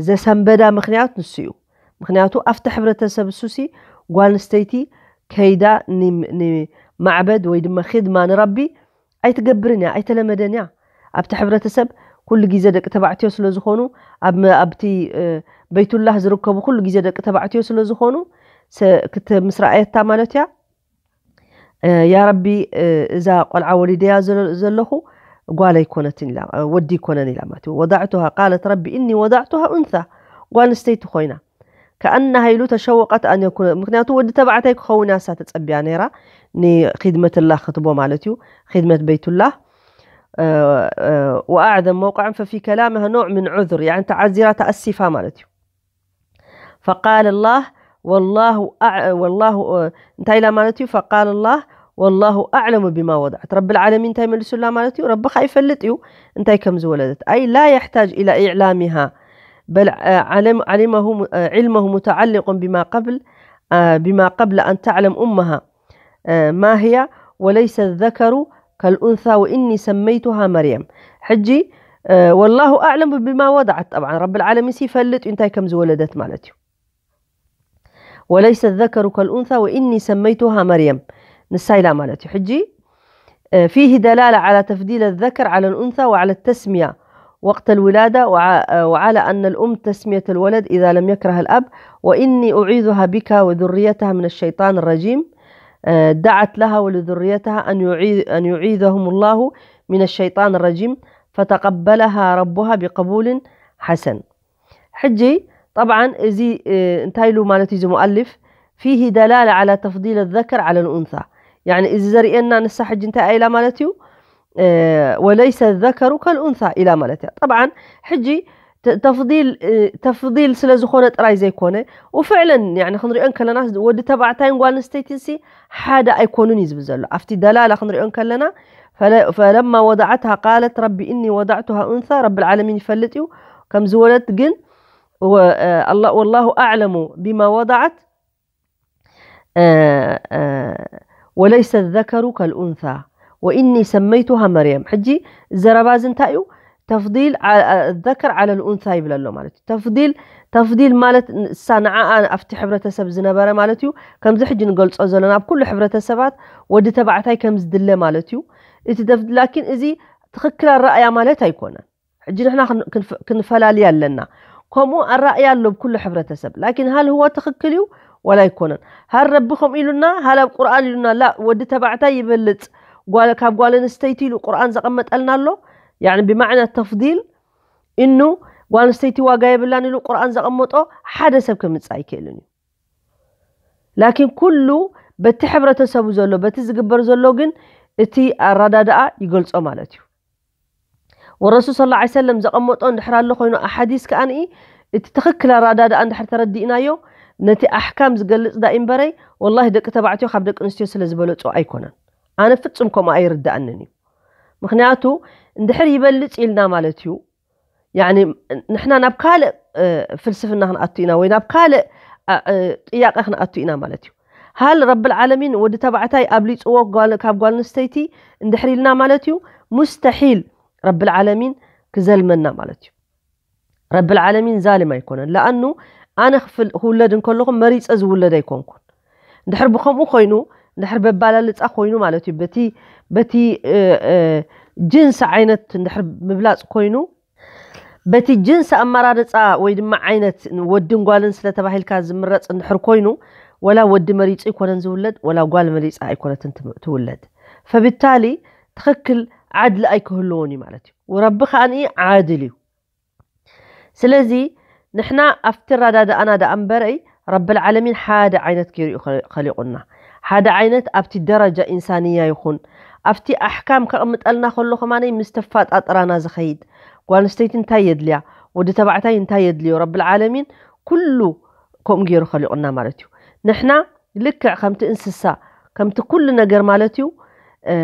ዘሰንበዳ ምክንያት ንሱ እዩ። ምክንያቱ ኣብቲ ሕብረተሰብ እሱሲ ጓል ኣንስተይቲ ከይዳ ንማዕበድ ወይ ድማ ኺድማ ንረቢ ኣይትገብርን እያ፣ ኣይተለመደን እያ። ኣብቲ ሕብረተሰብ ኩሉ ግዜ ደቂ ተባዕትዮ ስለ ዝኾኑ ኣብቲ በይቱላህ ዝርከቡ ኩሉ ግዜ ደቂ ተባዕትዮ ስለ ዝኾኑ ምስ ረኣየታ ማለት እያ ያ ረቢ እዛ ቆልዓ ወሊደያ ዘለኹ ጓል ኣይኮነትን ኢላ፣ ወዲ ኣይኮነን ኢላ ማለት እዩ። ወዳዕቱሃ ቃለት ረቢ እኒ ወዳዕቱሃ ኡንሳ፣ ጓል ኣንስተይቲ ኮይና ከኣናሃ ኢሉ ተሸወቀት ኣን የኩነ፣ ምክንያቱ ወዲ ተባዕታይ ክኸውን እያ እሳ ተጸቢያ ነይራ ንኺድመትላህ ክትቦ ማለት እዩ። ኺድመት በይቱላህ ወኣዕዘም መውቃዕን ፈፊ ከላምሃ ኖዕ ምን ዑዝር ያን ተዓዚራ ተኣሲፋ ማለት እዩ። ፈቃለ ላህ ወላሁ እንታይ ኢላ ማለት እዩ? ፈቃለ ላህ ወላሁ ኣዕለሙ ቢማ ወድዓት። ረቢ ልዓለሚን እንታይ መሊሱላ ማለት እዩ? ረቢ ኸኣ ይፈልጥ እዩ እንታይ ከም ዝወለደት። ኣይ ላ የሕታጅ ኢላ ኢዕላሚሃ በል ዓሊመሁ ሙተዓሊቁን ቢማ ቀብል ቢማ ቀብለ ኣን ተዕለም ኡመሃ ማ ህያ ወለይሰ ዘከሩ ከልኡንሳ ወእኒ ሰመይቱሃ መርየም። ሕጂ ወላሁ ኣዕለም ብማ ወድዓት፣ ጠብዓን ረቢ ልዓለሚን ሲ ይፈልጥ እዩ እንታይ ከም ዝወለደት ማለት እዩ። ወለይሰ ዘከሩ ከልኡንሳ ወእኒ ሰመይቱሃ መርየም ንሳ ኢላ ማለት እዩ። ሕጂ ፊህ ደላላ ዓላ ተፍዲል ዘከር ዓላ ልኡንሳ ወዓላ ተስሚያ ወቅተ ልውላዳ ወዓላ ኣነ ልኡም ተስሚየት ልወለድ ኢዛ ለም የክረህ ልኣብ ወእኒ ኡዒዙሃ ቢካ ወዙርየተሃ ምን ሸይጣን ረጂም دعت لها ولذريتها أن يعيذهم الله من الشيطان الرجيم فتقبلها ربها بقبول حسن. ሕጂ طبعا እዚ እንታይ ኢሉ ማለት እዩ እዚ ሙኣልፍ فيه دلالة على تفضيل الذكر على الأنثى يعني እዚ ዘርእየና ንሳ ሕጂ እንታይ ኢላ ማለት እዩ ወለይሰ ዘከሩ ከልኡንሳ ኢላ ማለት እያ። ጠብዓን ሕጂ ተፍዲል ተፍዲል ስለ ዝኾነ ጥራይ ዘይኮነ ውፍዕለን ያኒ ክንሪኦ ከለና ወዲ ተባዕታይን ጓል ኣንስተይትን ሲ ሓደ ኣይኮኑን እዩ ዝብል ዘሎ ኣብቲ ደላላ ክንሪኦ ከለና ፈለማ ወዳዓትሃ ቃለት ረቢ እኒ ወዳዕቱሃ ኡንሳ ረቢ ልዓለሚን ይፈልጥ እዩ ከም ዝወለት ግን ወላሁ ኣዕለሙ ቢማ ወዳዓት ወለይሰ ዘከሩ ከልኡንሳ ወኢኒ ሰመይቱሃ መርየም። ሕጂ ዘረባ እዚ እንታይ እዩ? ተፍዲል ዘከር ዓለ ልኡንሳ ይብል ኣሎ ማለት እዩ። ተፍዲል ተፍዲል ማለት እሳ ንዓኣ ኣብቲ ሕብረተሰብ ዝነበረ ማለት እዩ። ከምዚ ሕጂ ንገልጾ ዘለና ኣብ ኩሉ ሕብረተሰባት ወዲ ተባዕታይ ከም ዝድለ ማለት እዩ። እቲ ተፍዲል ላኪን እዚ ትኽክል ኣረኣያ ማለት ኣይኮነን። ሕጂ ንሕና ክንፈላልያ ኣለና። ከምኡ ኣራእያ ኣሎ ብኩሉ ሕብረተሰብ ላኪን ሃል ህወ ትኽክል እዩ ወላ ኣይኮነን። ሃል ረቢ ከምኡ ኢሉና ሃል ኣብ ቁርኣን ኢሉና ላ ወዲ ተባዕታይ ይበልፅ ጓል ካብ ጓል ኣንስተይቲ ኢሉ ቁርኣን ዘቐመጠልና ኣሎ። ያኒ ብማዕና ተፍዲል እኑ ጓል ኣንስተይቲ ዋጋ የብላን ኢሉ ቁርኣን ዘቐመጦ ሓደ ሰብ ከምፅእ ኣይክእልን እዩ። ላኪን ኩሉ በቲ ሕብረተሰቡ ዘሎ በቲ ዝግበር ዘሎ ግን እቲ ኣረዳድኣ ይገልፆ ማለት እዩ። ወረሱል صلى الله عليه وسلم ዘቐመጦ እንድሕር ኣሎ ኮይኑ ኣሓዲስ ከኣ እቲ ትኽክል ኣረዳድኣ እንድሕር ተረዲእናዮ ነቲ ኣሕካም ዝገልፅ ዳኢ እምበረይ ወላሂ ደቂ ተባዕትዮ ካብ ደቂ ኣንስትዮ ስለ ዝበለፁ ኣይኮነን። ኣነ ፍፁም ከምኡ ኣይርድኣንን እዩ። ምክንያቱ እንድሕር ይበልፅ ኢልና ማለት እዩ ያኒ ንሕና ናብ ካልእ ፍልስፍና ክንኣቱ ኢና ወይ ናብ ካልእ ጥያቄ ክንኣቱ ኢና ማለት እዩ። ሃል ረቢ ልዓለሚን ወዲ ተባዕታይ ኣብሊፅዎ ካብ ጓል ኣንስተይቲ እንድሕር ኢልና ማለት እዩ ሙስተሒል ረቢ ልዓለሚን ክዘልመና ማለት እዩ። ረብል ዓለሚን ዛሊም ኣይኮነን። ለኣኑ ኣነ ክፍል ክውለድ እንከለኹ መሪፀ ዝውለድ ኣይኮንኩን። እንድሕር ብከምኡ ኮይኑ፣ እንድሕር በባላልፃ ኮይኑ ማለት እዩ፣ በቲ በቲ እ፣ እ፣ ጅንስ ዓይነት እንድሕር ምብላፅ ኮይኑ፣ በቲ ጅንስ ኣመራርፃ ወይ ድማ ዓይነት ወድን ጓልን ስለተባሂልካ ዝምረፅ እንድሕር ኮይኑ፣ ወላ ወዲ መሪፁ ኣይኮነን ዝውለድ፣ ወላ ጓል መሪፃ ኣይኮነትን ትም- ትውለድ። ፈብታሊ ትኽክል ዓድሊ ኣይክህልዎን እዩ ማለት እዩ። ወረቢ ከኣኒ ዓድል እዩ። ስለዚ ንሕና ኣብቲ ረዳድኣና ደኣ እምበረይ ረብል ዓለሚን ሓደ ዓይነት ገይሩ እዩ ኸ- ኸሊቑና። ሓደ ዓይነት ኣብቲ ደረጃ ኢንሳንያ ይኹን ኣብቲ ኣሕካም ከቕምጠልና ከሎ ከማነይ ምስ ተፋጣጥራና ዝኸይድ፣ ጓል ኣንስተይቲ እንታይ የድልያ፣ ወዲ ተባዕታይ እንታይ የድልዮ፣ ረብል ዓለሚን ኩሉ ከምኡ ገይሩ ኸሊቑና ማለት እዩ። ንሕና ልክዕ ከምቲ እንስሳ፣ ከምቲ ኩሉ ነገር ማለት እዩ። እ፣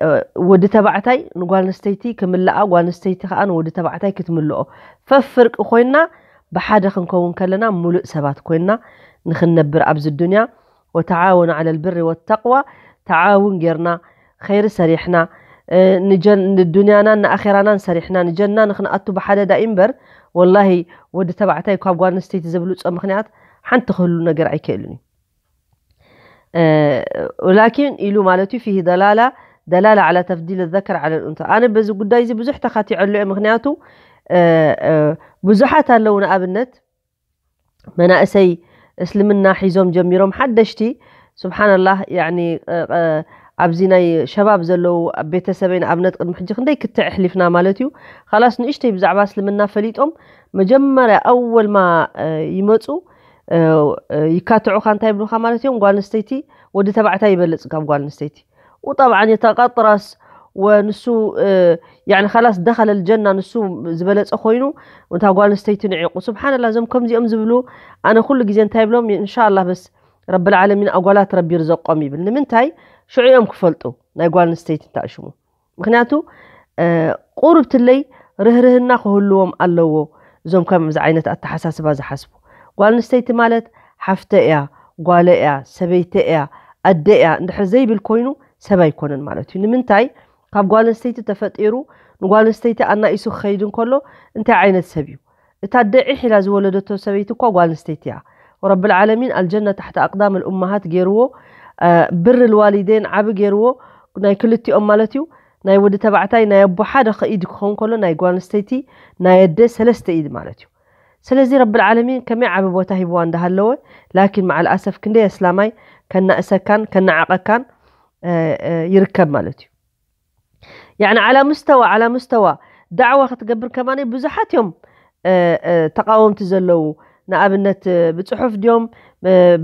እ፣ ወዲ ተባዕታይ ንጓል ኣንስተይቲ ክምልኣ፣ ጓል ኣንስተይቲ ከዓ ንወዲ ተባዕታይ ክትምልኦ፣ ፈፍርቂ ኮይና ብሓደ ክንከውን ከለና ሙሉእ ሰባት ኮይና ንክንነብር ኣብዚ ዱንያ። ወተዓወኑ ዓለል ብሪ ወተቅዋ፣ ተዓውን ጌርና፣ ኸይሪ ሰሪሕና፣ እ፣ ንጀን ንዱንያናን ንኣኼራናን ሰሪሕና ንጀና ንክንኣቱ ብሓደ ዳኢ እምበር፣ ወላሂ ወዲ ተባዕታይ ካብ ጓል ኣንስተይቲ ዘብልጾ ምክንያት ሓንቲ ክህሉ ነገር ኣይክእልን እዩ። እ፣ ላኪን ኢሉ ማለት እዩ ፊሂ ደላላ ደላላ ዓላ ተፍዲል ዘከር ዓለ ልኡንታ። ኣነ በዚ ጉዳይ እዚ ብዙሕ ተኻቲዐሉ እየ። ምክንያቱ እ፣ እ፣ ብዙሓት ኣለዉ። ንኣብነት መናእሰይ እስልምና ሒዞም ጀሚሮም ሓደሽቲ፣ ስብሓንላህ፣ ያኒ ኣብዚ ናይ ሸባብ ዘለዉ ኣብ ቤተሰበይ ንኣብነት ቅድሚ ሕጂ ክንደይ ክትዕ ኣሕሊፍና ማለት እዩ። ካላስ ንእሽተይ ብዛዕባ እስልምና ፈሊጦም መጀመርያ ኣወል ማ ይመፁ ይካትዑኻ፣ እንታይ ይብሉኻ ማለት እዮም? ጓል ኣንስተይቲ ወዲ ተባዕታይ ይበልፅ ካብ ጓል ኣንስተይቲ። وطبعا يتقطرس ونسو يعني خلاص دخل الجنة، ንሱ ዝበለፀ ኮይኑ እታ ጓል ኣንስተይቲ ንዒቑ። ስብሓንላ፣ እዞም ከምዚኦም ዝብሉ ኣነ ኩሉ ግዜ እንታይ ይብሎም? እንሻላ በስ ረብል ዓለሚን ኣጓላት ረቢ ይርዘቆም ይብል። ንምንታይ? ሽዑ እዮም ክፈልጡ ናይ ጓል ኣንስተይቲ እንተኣሽሙ። ምክንያቱ ቁሩብ ትለይ ርህርህና ክህልዎም ኣለዎ። እዞም ከምዚ ዓይነት ኣተሓሳስባ ዝሓስቡ፣ ጓል ኣንስተይቲ ማለት ሓፍተ እያ፣ ጓለ እያ፣ ሰበይቲ እያ፣ ኣደ እያ እንድሕር ዘይብል ኮይኑ ሰብ ኣይኮነን ማለት እዩ። ንምንታይ? ካብ ጓል ኣንስተይቲ ተፈጢሩ ንጓል ኣንስተይቲ ኣናኢሱ ክኸይድ እንከሎ እንታይ ዓይነት ሰብ እዩ? እታ ደዒሕ ኢላ ዝወለደቶ ሰበይቲ እኳ ጓል ኣንስተይቲ እያ። ወረብል ዓለሚን ኣልጀና ታሕቲ ኣቅዳም ልኡመሃት ገይርዎ፣ ብር ልዋሊዴን ዓቢ ገይርዎ፣ ናይ ክልቲኦም ማለት እዩ። ናይ ወዲ ተባዕታይ ናይ ኣቦ ሓደ ኢድ ክኸውን ከሎ ናይ ጓል ኣንስተይቲ ናይ ኣደ ሰለስተ ኢድ ማለት እዩ። ስለዚ ረብል ዓለሚን ከመይ ዓቢ ቦታ ሂብዋ እንዳሃለወ፣ ላኪን መዓል ኣሰፍ ክንደይ ኣስላማይ ከናእሰካን ከናዓቐካን ይርከብ ማለት እዩ። ያኒ ዓላ ምስተዋ ዓላ ምስተዋ ዳዕዋ ክትገብር ከማነይ ብዙሓት እዮም ተቃወምቲ ዘለዉ። ንኣብነት ብፅሑፍ ድዮም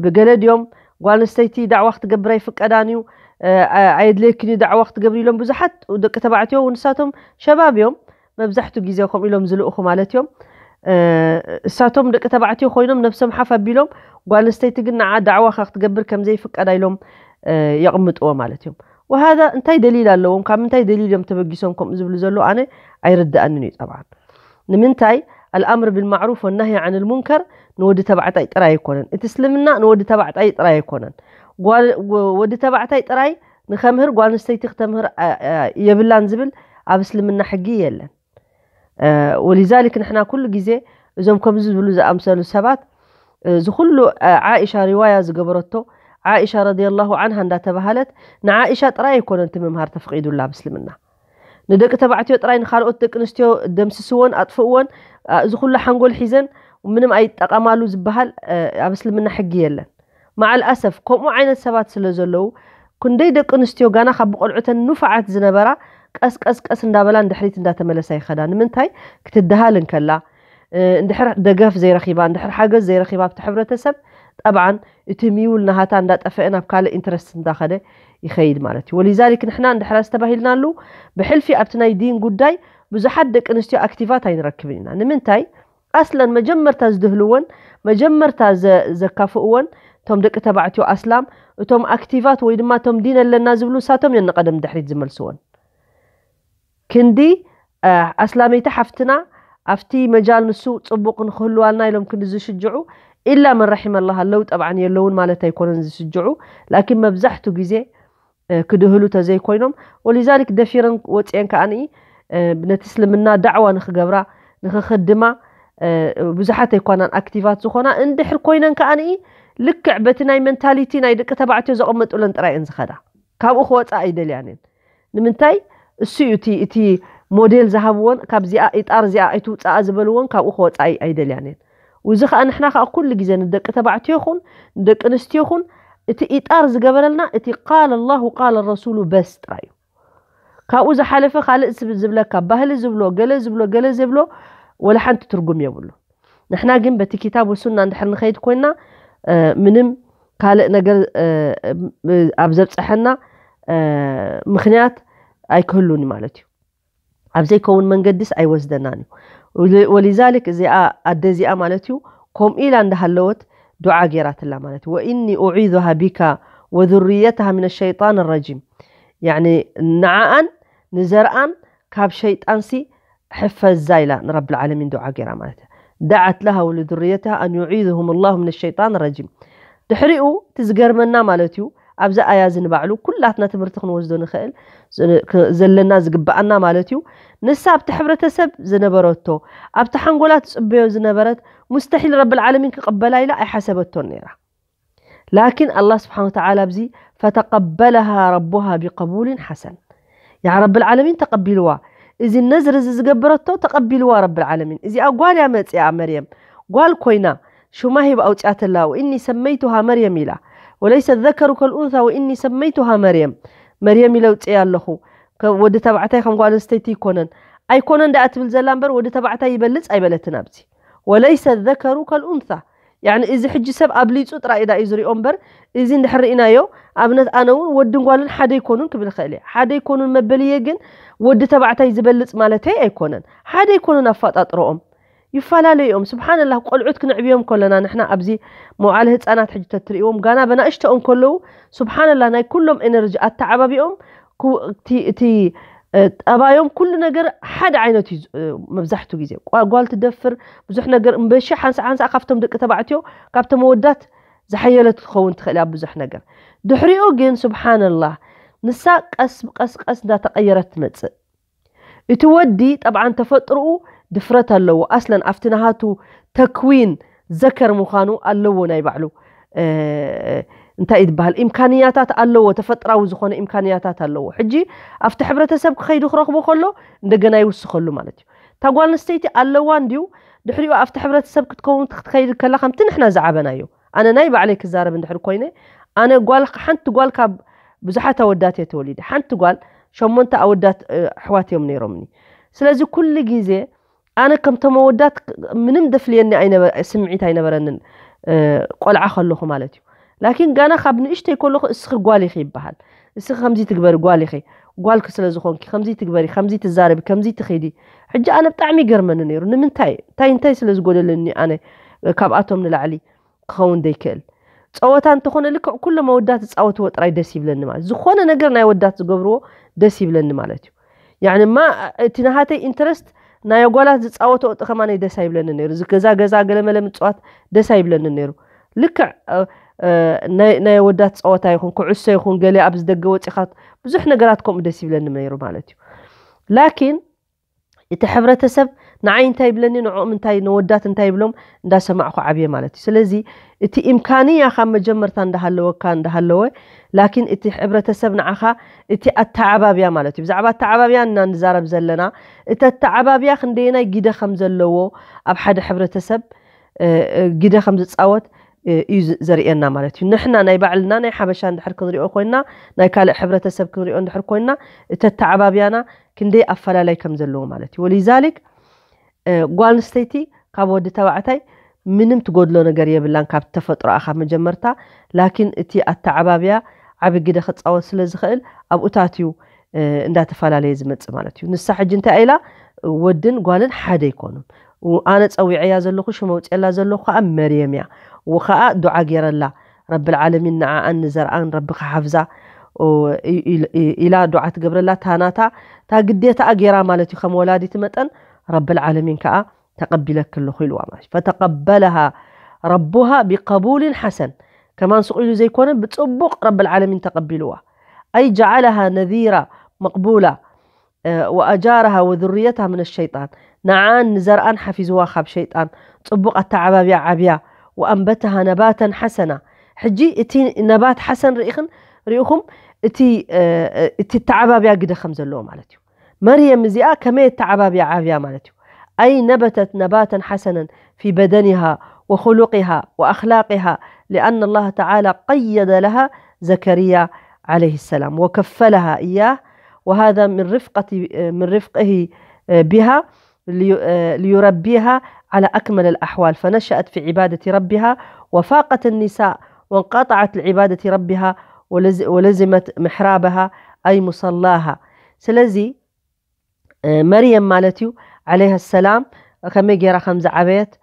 ብገለ ድዮም ጓል ኣንስተይቲ ዳዕዋ ክትገብር ኣይፍቀዳን እዩ፣ ኣየድልየክን እዩ ዳዕዋ ክትገብር ኢሎም ብዙሓት ደቂ ተባዕትዮ እውን ንሳቶም ሸባብ እዮም መብዛሕቱ ግዜ ከምኡ ኢሎም ዝልእኹ ማለት እዮም። እሳቶም ደቂ ተባዕትዮ ኮይኖም ነብሶም ሓፍ ኣቢሎም ጓል ኣንስተይቲ ግን ንዓ ዳዕዋ ክትገብር ከምዘይፍቀዳ ኢሎም የቕምጥዎ ማለት እዮም። ወሃዛ እንታይ ደሊል ኣለዎም? ካብ ምንታይ ደሊል እዮም ተበጊሶም ከምኡ ዝብሉ ዘለዉ? ኣነ ኣይርድኣንን እዩ ጠብዓን። ንምንታይ? ኣልኣምር ብልማዕሩፍ ወናሂ ዓን ልሙንከር ንወዲ ተባዕታይ ጥራይ ኣይኮነን። እቲ እስልምና ንወዲ ተባዕታይ ጥራይ ኣይኮነን። ወዲ ተባዕታይ ጥራይ ንኸምህር ጓል ኣንስተይቲ ክተምህር የብላን ዝብል ኣብ እስልምና ሕጊ የለን። ወሊዛሊክ ንሕና ኩሉ ግዜ እዞም ከምዚ ዝብሉ ዝኣምሰሉ ሰባት እዚ ኩሉ ዓኢሻ ሪዋያ ዝገበረቶ፣ ዓኢሻ ረዲየላሁ ዓንሃ እንዳተባሃለት ንዓኢሻ ጥራይ ኣይኮነን እቲ ምምሃር ተፍቂዱላ ኣብ እስልምና። ንደቂ ተባዕትዮ ጥራይ ንኻልኦት ደቂ ኣንስትዮ ደምስስወን ኣጥፍእወን፣ እዚ ኩሉ ሓንጎል ሒዘን ምንም ኣይጠቐማሉ ዝበሃል ኣብ እስልምና ሕጊ የለን። መዓል ኣሰፍ ከምኡ ዓይነት ሰባት ስለ ዘለዉ ክንደይ ደቂ ኣንስትዮ ጋና ካብ ብቆልዑተን ንፉዓት ዝነበራ ቀስ ቀስ ቀስ እንዳበላ ንድሕሪት እንዳተመለሳ ይኸዳ። ንምንታይ? ክትደሃል እንከላ እንድሕር ደገፍ ዘይረኺባ እንድሕር ሓገዝ ዘይረኺባ ኣብቲ ሕብረተሰብ ጠብዓን እቲ ሚውል ናሃታ እንዳጠፈአ ናብ ካልእ ኢንትረስት እንዳኸደ ይኸይድ ማለት እዩ። ወሊዛሊክ ንሕና እንድሕር ኣስተባሂልናሉ ብሕልፊ ኣብቲ ናይ ዲን ጉዳይ ብዙሓት ደቂ ኣንስትዮ ኣክቲቫት ኣይንረክብን ኢና። ንምንታይ? ኣስለን መጀመርታ ዝድህልወን መጀመርታ ዘካፍእወን እቶም ደቂ ተባዕትዮ ኣስላም እቶም ኣክቲቫት ወይ ድማ እቶም ዲን ኣለና ዝብሉ እሳቶም እዮም ንቐደም ድሕሪት ዝመልስወን። ክንዲ ኣስላመይቲ ሓፍትና ኣብቲ መጃል ንሱ ፅቡቕ ንክህልዋልና ኢሎም ክንዲ ዝሽጅዑ ኢላ መን ረሒመ ኣላህ ኣለዉ ጠብዓን የለውን ማለት ኣይኮነን ዝስጅዑ። ላኪን መብዛሕቱ ግዜ ክድህሉ ተዘይኮይኖም ወሊዛሊክ ደፊረን ወፅአን ከዓኒ ነቲ እስልምና ዳዕዋ ንክገብራ ንክክድማ ብዙሓት ኣይኳናን ኣክቲቫት ዝኾና፣ እንድሕር ኮይነን ከዓኒ ልክዕ በቲ ናይ ሜንታሊቲ ናይ ደቂ ተባዕትዮ ዘቐመጡለን ጥራይ እየን ዝኸዳ። ካብኡ ክወፃ ኣይደልያን እየን። ንምንታይ? እሱ እዩ እቲ እቲ ሞዴል ዝሃብዎን፣ ካብዚኣ ኢጣር እዚኣ ኣይትውፃኣ ዝበልዎን፣ ካብኡ ክወፃ ኣይ- ኣይደልያን እየን። እዚ ከዓ ንሕና ከዓ ኩሉ ግዜ ንደቂ ተባዕትዮ ይኹን ንደቂ ኣንስትዮ ይኹን፣ እቲ ኢጣር ዝገበረልና እቲ ቃል ኣላሁ ቃል ረሱሉ በስ ጥራይ እዩ። ካብኡ ዝሓለፈ ካልእ ዝብ- ዝብለካ ባህሊ ዝብሎ ገለ ዝብሎ ገለ ዝብሎ ወላ ሓንቲ ትርጉም የብሉ። ንሕና ግን በቲ ኪታብ ወሱና እንድሕር ንኸይድ ኮይና ምንም ካልእ ነገር ኣብ ዘብፀሐና ምክንያት ኣይክህሉን ማለት እዩ። ኣብ ዘይከውን መንገድስ ኣይወስደናን እዩ። ወሊዛሊክ እዚኣ ኣደ እዚኣ ማለት እዩ ከምኡ ኢላ እንዳሃለወት ዱዓ ገይራትላ ማለት እዩ። ወኢኒ ኡዒዙሃ ቢካ ወذريتها من الشيطان الرجيم። ያኒ ንዓኣን ንዘርኣን ካብ ሸይጣንሲ ሕፈዛ ኢላ ንረብል ዓለሚን ዱዓ ገይራ ማለት እዩ። دعت لها ولذريتها أن يعيذهم الله من الشيطان الرجيم። ድሕሪኡ እቲ ዝገርመና ማለት እዩ ኣብዚ ኣያ እዚ ንባዕሉ ኩላትና ትምህርቲ ክንወስዶ ንኽእል ዘለና ዝግበኣና ማለት እዩ። ንሳ ኣብቲ ሕብረተሰብ ዝነበረቶ ኣብቲ ሓንጎላ ትፅበዮ ዝነበረት ሙስተሒል ረብል ዓለሚን ክቕበላ ኢላ ኣይሓሰበቶን ነይራ። ላኪን ኣላህ ስብሓን ወተዓላ ኣብዚ ፈተቀበለሃ ረቡሃ ቢቀቡልን ሓሰን። ያ ረብል ዓለሚን ተቀቢልዋ። እዚ ነዝር እዚ ዝገበረቶ ተቀቢልዋ ረብል ዓለሚን። እዚኣ ጓል እያ መፅኣ መርየም። ጓል ኮይና ሹማ ሂብ ኣውፅኣተላ ወኢኒ ሰመይቱሃ መርየም ኢላ። ወለይሰ ዘከሩ ከልኡንሳ ወኢኒ ሰመይቱሃ መርየም። መርየም ኢለ ኣውፅኣ ኣለኹ። ከ- ወዲ ተባዕታይ ከም ጓል ኣንስተይቲ ይኮነን። ኣይኮነን ደኣ ትብል ዘላ እምበር ወዲ ተባዕታይ ይበልፅ ኣይበለትን ኣብዚ። ወለይሰ ዘከሩ ከልኡንሳ። ያኒ እዚ ሕጂ ሰብ ኣብሊፁ ጥራይ ኢዳ እዩ ዝሪኦ እምበር እዚ እንድሕር ርኢናዮ ኣብነት ኣነ እውን ወድን ጓልን ሓደ ይኮኑን ክብል ይኽእል እየ። ሓደ ይኮኑን መበልየ ግን ወዲ ተባዕታይ ዝበልፅ ማለተይ ኣይኮነን። ሓደ ይኮኑን ኣፈጣጥሮኦም ይፈላለዩ እዮም። ስብሓንላህ ቆልዑት ክንዕብዮም ከለና ንሕና ኣብዚ መውዓሊ ህፃናት ሕጂ ተትርእዎም ጋና በናእሽተኦም ከለዉ ስብሓንላህ ናይ ኩሎም ኤነርጂ ኣተዓባቢኦም ክው- እቲ እቲ ጠባዮም ኩሉ ነገር ሓደ ዓይነት እዩ። መብዛሕትኡ ግዜ ጓል ትደፍር ብዙሕ ነገር እምበሺ ሓንሳ ሓንሳ ካብቶም ደቂ ተባዕትዮ ካብቶም መወዳት ዝሓየለት ክትኸውን ትኽእል ኣብ ብዙሕ ነገር። ድሕሪኡ ግን ስብሓንላህ ንሳ ቀስ ቀስ ቀስ እንዳተቀየረት ትመፅእ። እቲ ወዲ ጠብዓን ተፈጥርኡ ድፍረት ኣለዎ ኣስለን ኣብቲ ናሃቱ ተክዊን ዘከር ምዃኑ ኣለዎ ናይ ባዕሉ እንታይ ይበሃል ኢምካንያታት ኣለዎ። ተፈጥራዊ ዝኾነ ኢምካንያታት ኣለዎ። ሕጂ ኣብቲ ሕብረተሰብ ክኸይዱ ክረኽቦ ከሎ እንደገና ይውስኸሉ ማለት እዩ። እታ ጓል ኣንስተይቲ ኣለዋ እንድዩ ድሕሪኡ ኣብቲ ሕብረተሰብ ክትከውን ክትከይድ ከላ ከምቲ ንሕና ዝዓበናዮ ኣነ ናይ ባዕለይ ክዛረብ እንድሕር ኮይነ ኣነ ጓል ሓንቲ ጓል ካብ ብዙሓት ኣወዳት እየ ተወሊደ። ሓንቲ ጓል ሸሞንተ ኣወዳት ኣሕዋት እዮም ነይሮምኒ። ስለዚ ኩሉ ግዜ ኣነ ከምቶም ኣወዳት ምንም ደፍልየኒ ስምዒት ኣይነበረንን ቆልዓ ከለኹ ማለት እዩ። ላኪን ጋና ካብ ንእሽተይ ከለኹ እስኺ ጓል ኢኺ ይበሃል። እስኺ ከምዚ ትግበሪ ጓል ኢኺ ጓልኪ ስለ ዝኾንኪ ከምዚ ትግበሪ ከምዚ ትዛረቢ ከምዚ ትኺዲ። ሕጂ ኣነ ብጣዕሚ ይገርመኒ ነይሩ ንምንታይ እንታይ እንታይ ስለ ዝጎደለኒ ኣነ ካብኣቶም ንላዕሊ ክኸውን ዘይክእል ጸወታ እንተኾነ ልክዕ ኩሎም ኣወዳት ዝጻወትዎ ጥራይ ደስ ይብለኒ ማለት ዝኾነ ነገር ናይ ወዳት ዝገብርዎ ደስ ይብለኒ ማለት እዩ። ያኒ ማ እቲ ናሃተይ ኢንትረስት ናይ ኣጓላት ዝጻወትኦ ጥኸማነይ ደስ ኣይብለኒ ነይሩ። እዚ ገዛ ገዛ ገለመለ ምጽዋት ደስ ኣይብለኒ ነይሩ። ልክዕ ናይ ኣወዳት ጸወታ ይኹን ኩዕሶ ይኹን ገለ ኣብዚ ደገ ወጺኻ ብዙሕ ነገራት ከምኡ ደስ ይብለኒ ነይሩ ማለት እዩ። ላኪን እቲ ሕብረተሰብ ንዓይ እንታይ ይብለኒ ንዕኦም እንታይ ነወዳት እንታይ ይብሎም እንዳሰማዕኩ ዓብየ ማለት እዩ። ስለዚ እቲ ኢምካንያ ካብ መጀመርታ እንዳሃለወካ እንዳሃለወ ላኪን እቲ ሕብረተሰብ ንዓኻ እቲ ኣተዓባብያ ማለት እዩ። ብዛዕባ ኣተዓባብያ እና ንዛረብ ዘለና እቲ ኣተዓባብያ ክንደየናይ ግደ ከም ዘለዎ ኣብ ሓደ ሕብረተሰብ ግደ ከም ዝፃወት እዩ ዘርእየና ማለት እዩ። ንሕና ናይ ባዕልና ናይ ሓበሻ እንድሕር ክንሪኦ ኮይና ናይ ካልእ ሕብረተሰብ ክንሪኦ እንድሕር ኮይና እቲ ኣተዓባብያና ክንደይ ኣፈላላይ ከም ዘለዎ ማለት እዩ። ወሊዛሊክ ጓል ኣንስተይቲ ካብ ወዲ ተባዕታይ ምንም ትጎድሎ ነገር የብላን ካብ ተፈጥሮኣ ካብ መጀመርታ። ላኪን እቲ ኣተዓባብያ ዓቢ ግደ ክፃወት ስለ ዝኽእል ኣብኡታት እዩ እንዳተፈላለየ ዝመፅእ ማለት እዩ። ንሳ ሕጂ እንታይ ኢላ ወድን ጓልን ሓደ ኣይኮኑን። ኣነ ፀዊዐያ ዘለኹ ሽመ ውፅየላ ዘለኹ ከዓ መርየም እያ። ከዓ ዱዓ ገይረላ ረብል ዓለሚን ንዓኣን ንዘርኣን ረቢ ክሓፍዛ ኢላ ዱዓ ትገብረላ ታናታ ታ ግዴታኣ ገይራ ማለት እዩ። ከም ወላዲት መጠን ረብል ዓለሚን ከዓ ተቐቢለኪ ኣለኹ ኢልዋ ማለት እዩ። ፈተቐበለሃ ረቡሃ ቢቀቡልን ሓሰን ከማን ስቕ ኢሉ ዘይኮነ ብፅቡቕ ረብል ዓለሚን ተቐቢልዋ። ኣይ ጀዓለሃ ነዚራ መቕቡላ ወኣጃረሃ ወذريتها من الشيطان ንዓን ንዘርኣን ሓፊዝዋ ካብ ሸይጣን ጽቡቕ ኣተዓባብያ ዓብያ። ወኣንበተሃ ነባተን ሓሰና። ሕጂ እቲ ነባት ሓሰን ርኢኽን ርኢኹም እቲ እቲ ተዓባብያ ግደ ከም ዘለዎ ማለት እዩ። መርየም እዚኣ ከመይ ተዓባብያ ዓብያ ማለት እዩ። أي نبتت نباتا حسنا في بدنها وخلقها وأخلاقها، لأن الله تعالى قيد لها زكريا عليه السلام وكفلها إياه، وهذا من رفقة من رفقه بها ليربيها على أكمل الأحوال، فنشأت في عبادة ربها وفاقت النساء وانقطعت لعبادة ربها ولزمت محرابها أي مصلاها. سلزي مريم مالتيو عليها السلام كمي جيرا خمزة عبيت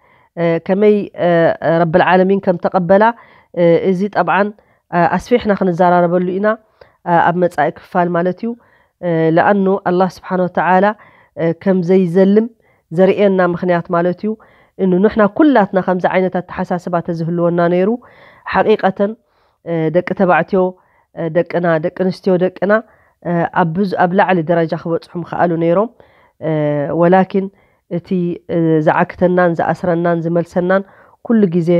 كمي رب العالمين كم تقبلا إزي طبعا أسفيحنا خنزارة ربلو إنا أب متساء كفال مالتيو لأنه الله سبحانه وتعالى ከም ዘይዘልም ዘርእየና ምኽንያት ማለት እዩ። እኑ ንሕና ኩላትና ከምዚ ዓይነት ኣተሓሳስባ ተዝህልወና ነይሩ ሓቂቀተን ደቂ ተባዕትዮ ደቅና ደቂ ኣንስትዮ ደቅና ኣብ ብዙ ኣብ ላዕሊ ደረጃ ክበፅሑ ምኽኣሉ ነይሮም። ወላኪን እቲ ዝዓክተናን ዝኣስረናን ዝመልሰናን ኩሉ ግዜ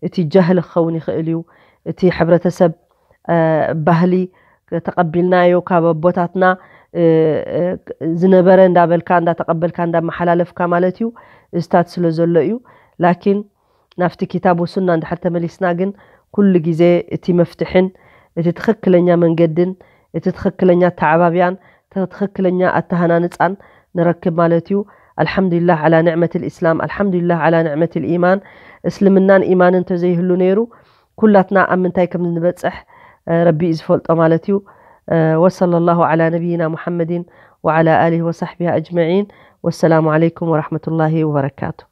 እቲ ጃህል ክኸውን ይኽእል እዩ። እቲ ሕብረተሰብ ባህሊ ተቐቢልናዮ ካብ ኣቦታትና ዝነበረ እንዳበልካ እንዳተቐበልካ እንዳመሓላለፍካ ማለት እዩ። እዝታት ስለ ዘሎ እዩ። ላኪን ናብቲ ኪታብ ወሱና እንድሕር ተመሊስና ግን ኩሉ ግዜ እቲ መፍትሕን እቲ ትኽክለኛ መንገድን እቲ ትኽክለኛ ተዓባብያን ትኽክለኛ ኣተሃናንፃን ንረክብ ማለት እዩ። ኣልሓምዱሊላህ ዓላ ንዕመት ልእስላም ኣልሓምዱሊላህ ዓላ ንዕመት ልኢማን። እስልምናን ኢማንን እንተዘይህሉ ነይሩ ኩላትና ኣብ ምንታይ ከም ንበፅሕ ረቢ እዩ ዝፈልጦ ማለት እዩ። وصلى الله على نبينا محمد وعلى آله وصحبه أجمعين. والسلام عليكم ورحمة الله وبركاته.